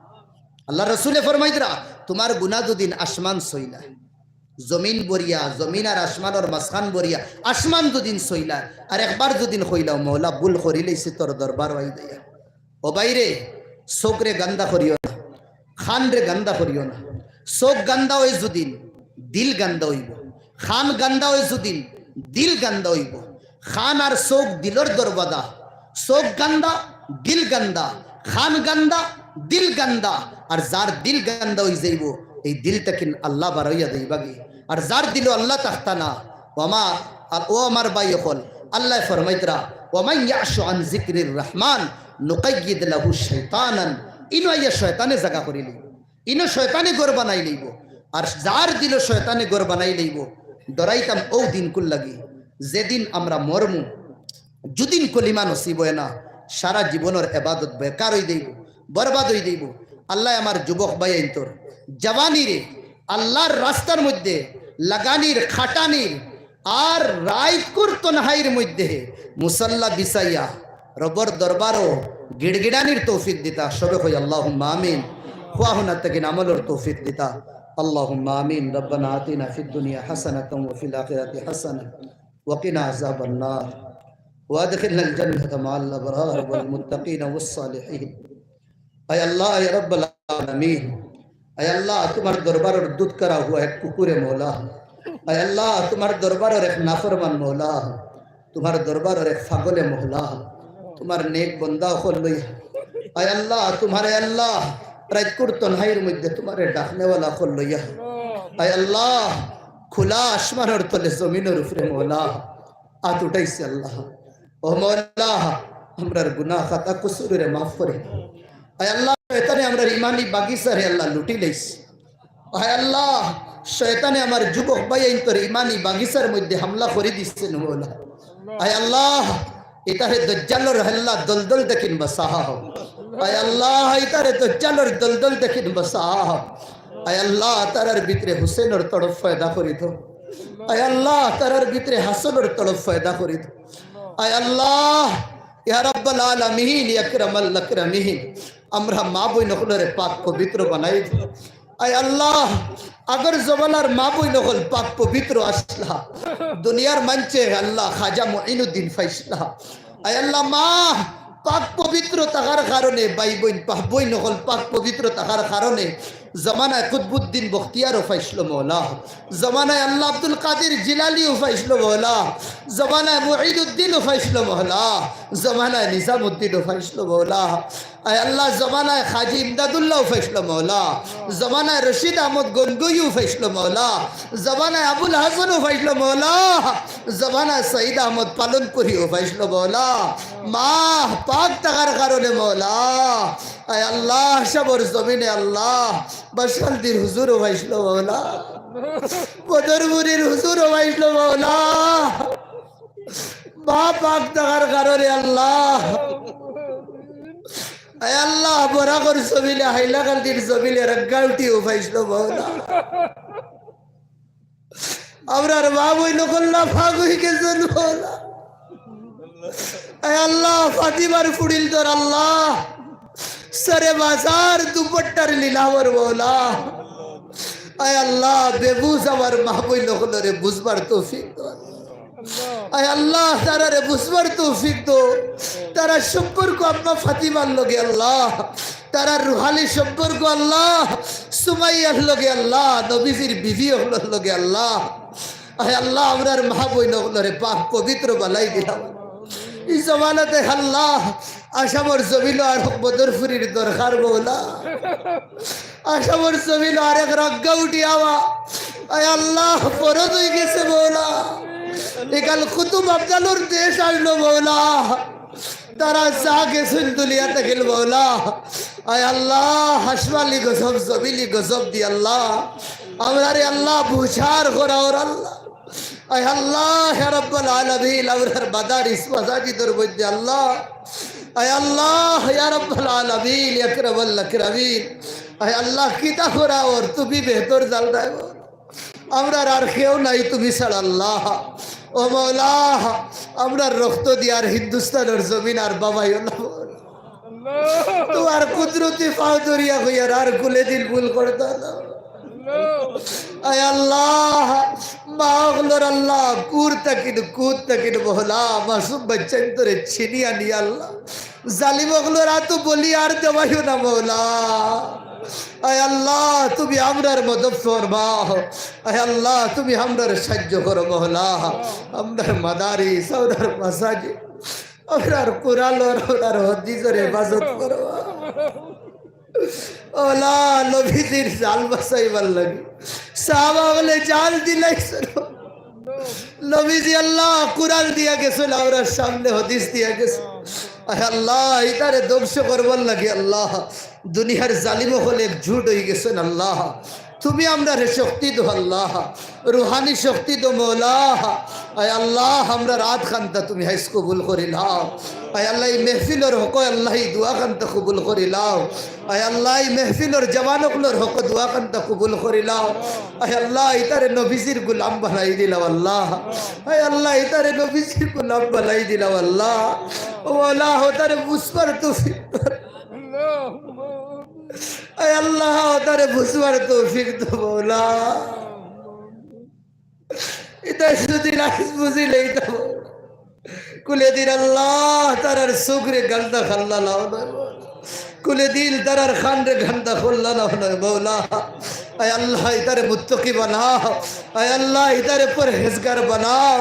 আল্লার রসুলে ফরমাইতরা, তুমার গুনা যুদি আসমান ছইলা, জমিন ভরিয়া, জমিন আর আসমানর মাঝখান ভরিয়া, আসমান যুদি ছইলা, আর একবার যুদি কইলাও, "মওলা, ভুল করিলাইছি, তোর দরবার অই দিয়া।" ও ভাইরে, চকুরে গান্দা করিও না, কানরে গান্দা করিও না। চকু গান্দা অয় যুদি, দিল গান্দা অইবো। কান গান্দা অয় যুদি, দিল গান্দা অইবো। কান আর চকু দিলর দরওয়াজা। চকু গান্দা, দিল গান্দা, কান গান্দা, দিল গান্দা। আর যার দিল গান্দা অই যাইবো, এই দিল থাকিন আল্লাহ বারইয়া যাইবাগি। আর যার দিলো আল্লাহ থাকতা না, ও আমার, আর ও আমার ভাই অকল, আল্লায় ফরমাইতরা, "ওয়া মান ইয়াশু আন যিকরির রহমান নুকাইয়িদ লাহু শাইতানান।" ইনো আইয়া শয়তানে জাগা করি লইবো, ইনো শয়তানে ঘর বানাই লইবো। আর যার দিলো শয়তানে ঘর বানাই লইবো, ডরাইতাম অউ দিনকুর লাগি, যেদিন আমরা মরমু, যুদিন কলিমা নসিব অয় না, সারা জীবনর এবাদত বেকার অই যাইবো, বরবাদ অই যাইবো। আল্লায় আমার যুবক ভাইয়াইন্তর জওয়ানিরে আল্লার রাস্তার মধ্যে লাগানির, খাটানির, আর রাইতকুর তনহাইর মধ্যে মুসল্লা বিছাইয়া রবর দরবারো গিড়গিড়ানির তৌফিক দিতা। সবে কই আল্লাহুম্মা আমিন। খুয়া হুনা থাকিন আমলর তৌফিক দিতা। আল্লাহুম্মা আমিন। রব্বানা আতিনা ফিদ দুনিয়া হাসানাতাও ওয়া ফিল আখিরাতি হাসানা ওয়া কিনা আযাবান নার। ওয়া আদখিলনাল জান্নাতা মাআল আবরার ওয়াল মুত্তাকিনা ওয়াস সালিহিন। আয় আল্লাহ, ইয়া রাব্বাল আলামিন, আয় আল্লাহ, তুমার দরবারর দুধ কারা হুয়া এক কুকুরে মওলা, আয় আল্লাহ, তুমার দরবারর এক নাফরমান মওলা, তুমার দরবারর এক পাগলে মওলা, তুমার নেক বন্দা অকল লইয়া, আয় আল্লাহ, তুমারে আল্লাহ, রাইতকুর তনহাইর মধ্যে তুমারে ডাকনেওয়ালা অকল লইয়া, আয় আল্লাহ, খোলা আসমানর তলে জমিনর উপরে মওলা, আত উঠাইছি আল্লাহ। ও মওলা, আমরার গুনা খাতা কুসুররে মাফ করি। আয় আল্লাহ, শয়তানে আমরার ইমানি বাগিচারে আল্লাহ লুটি লইছে। আয় আল্লাহ, শয়তানে আমার যুবক ভাইয়াইন্তর ইমানি বাগিচার মধ্যে হামলা করি দিছে নে মওলা। আয় আল্লাহ, ইতারে দজ্জালর হেল্লা দলদল দেখিন বাঁচাও। আয় আল্লাহ, ইতারে দজ্জালর দলদল দেখিন বাঁচাও। আয় আল্লাহ, তারার ভিতরে হুসেনর তড়প পয়দা করি দেও। আয় আল্লাহ, তারার ভিতরে হাসানর তড়প পয়দা করি দেও। আয় আল্লাহ, ইয়া রাব্বাল আলামিন, ইয়া আকরামাল আকরামিন, আমরার মা বইন অকলরে পাক পবিত্র বানাই দেও। আয় আল্লাহ, আগর জমানার মা বইন অকল পাক পবিত্র আছলা, দুনিয়ার মানষে আল্লাহ খাজা মুঈনুদ্দিন পাইছলা। আয় আল্লাহ, মা পাক পবিত্র থাকার কারণে, ভাই বইন, পা-, বইন অকল পাক পবিত্র থাকার কারণে জমানায় কুতবুদ্দিন বখতিয়ারও পাইছলো মওলা, জমানায় আল্লাহ আব্দুল কাদির জিলানীও পাইছলো মওলা, জমানায় মুঈনুদ্দিনও পাইছলো মওলা, জমানায় নিজামুদ্দিনও পাইছলো মওলা। আয় আল্লাহ, জমানায় কাজী ইমদাদুল্লাহও পাইছলো মওলা, জমানায় রশিদ আহমদ গনগইও পাইছলো মওলা, জমানায় আবুল হাসানও পাইছলো মওলা, জমানায় সঈদ আহমদ পালনপুরীও পাইছলো মওলা। মা পাক থাকার কারণে মওলা, আয় আল্লাহ, সবর জমিনে আল্লাহ, বাসকালদির হুজুরও পাইছলো মওলা, বদরপুরীর হুজুরও পাইছলো মওলা। মা পাক থাকার কারণে আল্লাহ, আয় আল্লাহ, বরাকর জমিনে, হাইলাকান্দির জমিনে রাঙ্গাউটিও পাইছলো মওলা। আমরার মা বইন অকল নাপাক অই গেছইন মওলা। আয় আল্লাহ, ফাতিমার ফুড়িন্তর আল্লাহ, সরে বাজার দুপাট্টার লীলাবর মওলা। আয় আল্লাহ, বেবুঝ আমার মা বইন অকলরে বুঝবার তৌফিক দেও। আয় আল্লাহ, তারারে বুঝবার তৌফিক দেও। তারার সম্পর্ক আম্মা ফাতিমার লগে আল্লাহ, তারার রুহানি সম্পর্ক আল্লাহ, সুমাইয়ার লগে আল্লাহ, নবীজির বিবি অকলর লগে আল্লাহ। আয় আল্লাহ, আমরার মা বইন অকলরে পাক পবিত্র বানাই দিলাও। ই জমানাত আল্লাহ, আসামর জমিনো আরক বদরপুরীর দরকার মৌলা। আসামর জমিনো আরেক রাঙ্গাউটি আওয়া। আয় আল্লাহ, ফরজ অই গেছে মৌলা। ইকান কুতুব আফজালর দেশ আইলো মৌলা। তারা যা গেছইন দুনিয়া থাকিল মৌলা। আয় আল্লাহ, হাসমালি গজব, জমিলি গজব দি আল্লাহ, আমরারে আল্লাহ বুঝার করাওর আল্লাহ। আয় আল্লাহ, ইয়া রাব্বাল আলামিন, আমরার মাদারিস মাসাজিদর মধ্যে আল্লাহ, আয় আল্লাহ, ইয়া রাব্বাল আলামিন, ইয়া আকরামাল আকরামিন, আয় আল্লাহ, কিতা করাওর তুমি বেহতর জানরায়। আমরার আর কেউ নাই তুমি ছাড়া আল্লাহ। ও মৌলা, আমরার রক্ত দিয়া আর হিন্দুস্তানর জমিন আর বাবাইও না। তুমার কুদরতি পাও ধরিয়া কইয়ার আর কুলে দিল ভুল করতা না। আয় আল্লাহ, মা অকলর আল্লাহ, কুর তাকিন, কুত তাকিন মৌলা, মাসুম বাচ্চাইন্তরে ছিনিয়া নিয়া আল্লাহ, জালিম অকলর আতো বলি আর দেওয়াইও না মৌলা। আয় আল্লাহ, তুমি আমরার মদদ ফরমাও। আয় আল্লাহ, তুমি আমরার সাহায্য করো মৌলা। আমরার মাদারিস, আমরার মাসাজিদ, আমরার কুরআনর, আমরার হাদিসর হেফাজত করো। ওলা নবীজির জান বাঁচাইবার লাগি সাহাবা অকলে জান দিলাইছইন। নবীজি আল্লাহ কুরআন দিয়া গেছইন, আমরার সামনে হাদিস দিয়া গেছইন। আয় আল্লাহ, ইতারে ধ্বংস করবার লাগি আল্লাহ দুনিয়ার জালিম অকল একজুট অই গেছইন আল্লাহ। তুমি আমরারে শক্তি দেও আল্লাহ, রুহানি শক্তি দেও মৌলা। আয় আল্লাহ, আমরার আত খান্তা তুমি হাইস কবুল করি লাও। আয় আল্লাহ, ই মেহফিলর হকো আল্লাহ, ই দোয়া খান্তা কবুল করি লাও। আয় আল্লাহ, ই মেহফিলর জওয়ান অকলর হকো দোয়া খান্তা কবুল করি লাও। আয় আল্লাহ, ইতারে নবীজির গোলাম বানাই দিলাও আল্লাহ। আয় আল্লাহ, ইতারে নবীজির গোলাম বানাই দিলাও আল্লাহ। ও আল্লাহ, তারে বুঝবার তৌফিক দাও। আয় আল্লাহ, তারে বুঝবার তৌফিক দেও মৌলা। ইতা যদি রাইজ বুঝিলে ইতা কুলে দিন আল্লাহ, তারার চোখরে গান্দা খাল্লা লাও না। কুলে দিন তারার কানরে গান্দা খল্লা লাও না মৌলা। আয় আল্লাহ, ইতারে মুত্তাকি বানাও। আয় আল্লাহ, ইতারে পরহেজগার বানাও।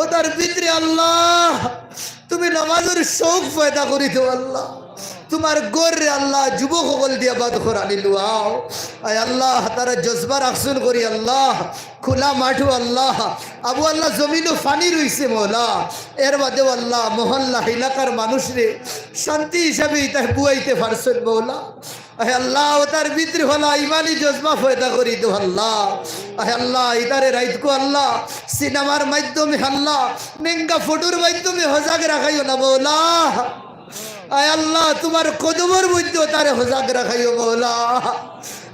ও তার ভিতরে আল্লাহ তুমি নামাজর শৌক পয়দা করি দেও আল্লাহ। তুমার ঘররে আল্লাহ যুবক অকল দিয়া বাদ করানি লুয়াও। আয় আল্লাহ, তারা জজবা রাখছইন করি আল্লাহ, খোলা মাঠো আল্লাহ, আবু আল্লাহ জমিনো পানি রইছে মৌলা, এর বাদেও আল্লাহ মহল্লা এলাকার মানুষরে শান্তি হিসাবে ইতা বুয়াইতে পারছইন মৌলা। আয় আল্লাহ, ও তার ভিতরে হলা ইমানি জজবা পয়দা করি দেও আল্লাহ। আয় আল্লাহ, ইতারে রাইতকু আল্লাহ সিনেমার মাধ্যমে আল্লাহ নেঙ্গা ফটোর মাধ্যমে হজাগ রাখাইও না মৌলা। আয় আল্লাহ, তুমার কদমর মধ্যে তারে হজাগ রাখাইও মৌলা।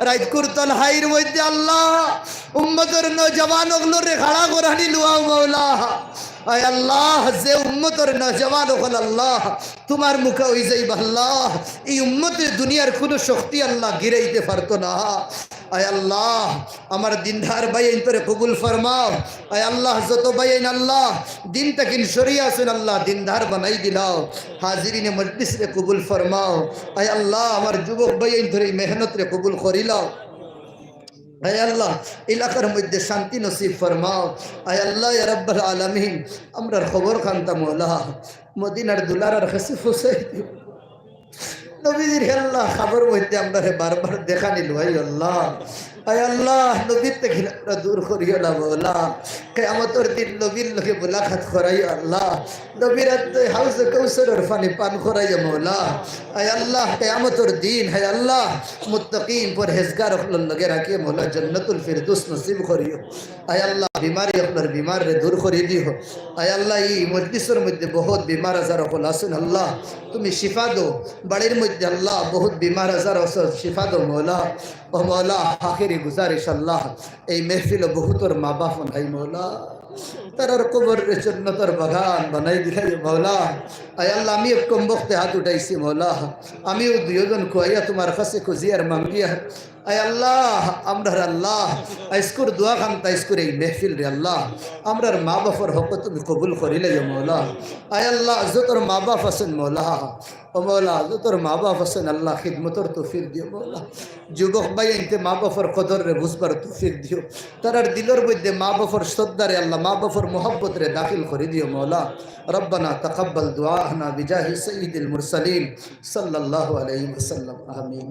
রাইতকুর তনহাইর মধ্যে আল্লাহ উম্মতর নওজওয়ান অকলরে খাড়া করানি লুয়াও মৌলা। আয় আল্লাহ, যে উম্মতর নওজওয়ান অকল আল্লাহ তুমার মুখা অই যাইবা আল্লাহ, ই উম্মতরে দুনিয়ার কুনু শক্তি আল্লাহ গিরাইতে পারতো না। আয় আল্লাহ, আমার দিনদার ভাইয়াইন্তরে কবুল ফরমাও। আয় আল্লাহ, যত ভাইয়াইন আল্লাহ দিন থাকিন সরিয়া আছইন আল্লাহ, দিনদার বানাই দিলাও। হাজিরিনে মজলিসরে কবুল ফরমাও। আয় আল্লাহ, আমার যুবক ভাইয়াইন্তরে ই মেহনতরে কবুল করিলাও। আয় আল্লাহ, এলাকার মধ্যে শান্তি নসিব ফরমাও। আয় আল্লাহ, ইয়া রাব্বাল আলামিন, আমরার খবর খান্তা মৌলা মদিনার দুলারার কাছে পৌঁছাই দিও। নবীজির আল্লাহ খবর মধ্যে আমরারে বারবার দেখানি লুয়াই আল্লাহ। আয় আল্লাহ, নবীর থাকি আমরা দূর করিও না মৌলা। কিয়ামতর দিন নবীর লগে মুলাকাত করাইও আল্লাহ। নবীর আত্মায় হাউজে কাউসারর পানি পান করাইও মৌলা। আয় আল্লাহ, কিয়ামতর দিন, হায় আল্লাহ, মুত্তাকিন পরহেজগার অকলর লগে রাখিও মৌলা, জান্নাতুল ফিরদৌস নসিব করিও। আয় আল্লাহ, বিমারি অকলর বিমাররে দূর করি দিও। আয় আল্লাহ, ই মজলিসর মধ্যে বহুত বিমার আজার অকল আছইন আল্লাহ, তুমি শিফা দেও। বাড়ির মধ্যে আল্লাহ বহুত বিমার আজার আছইন, শিফা দেও মৌলা। ও মৌলা, আখেরি গুজারিশ আল্লাহ, এই মেহফিলো বহুতর মা বাপ নাই মৌলা, তারার কবররে জন্নতর বাগান বানাই দিলাইও মৌলা। আয় আল্লাহ, আমি এক কমবখতে হাত উঠাইছি মৌলা, আমিও দুইজন খুয়াইয়া তুমার কাছে খুজিয়ার মাঙ্গিয়ার, আয় আল্লাহ, আমরার আল্লাহ, আইজকুর দোয়া খান্তা, আইজকুর এই মেহফিলরে আল্লাহ, আমরার মা বাফর হক তুমি কবুল করিলাইও মৌলা। আয় আল্লাহ, যতর মা বাফ আছইন মৌলা, ও মৌলা, যতর মা বাফ আছইন আল্লাহ, খিদমতর তৌফিক দিও মৌলা। যুবক ভাইয়াইন্তে মা বাফর কদররে বুঝবার তৌফিক দিও। তারার দিলর মধ্যে মা বাফর শ্রদ্ধারে আল্লাহ, মা বাফর মোহব্বতরে দাখিল করি দিও মৌলা। ربنا تقبل دعاءنا بجاه سيد المرسلين صلى الله عليه وسلم. آمين.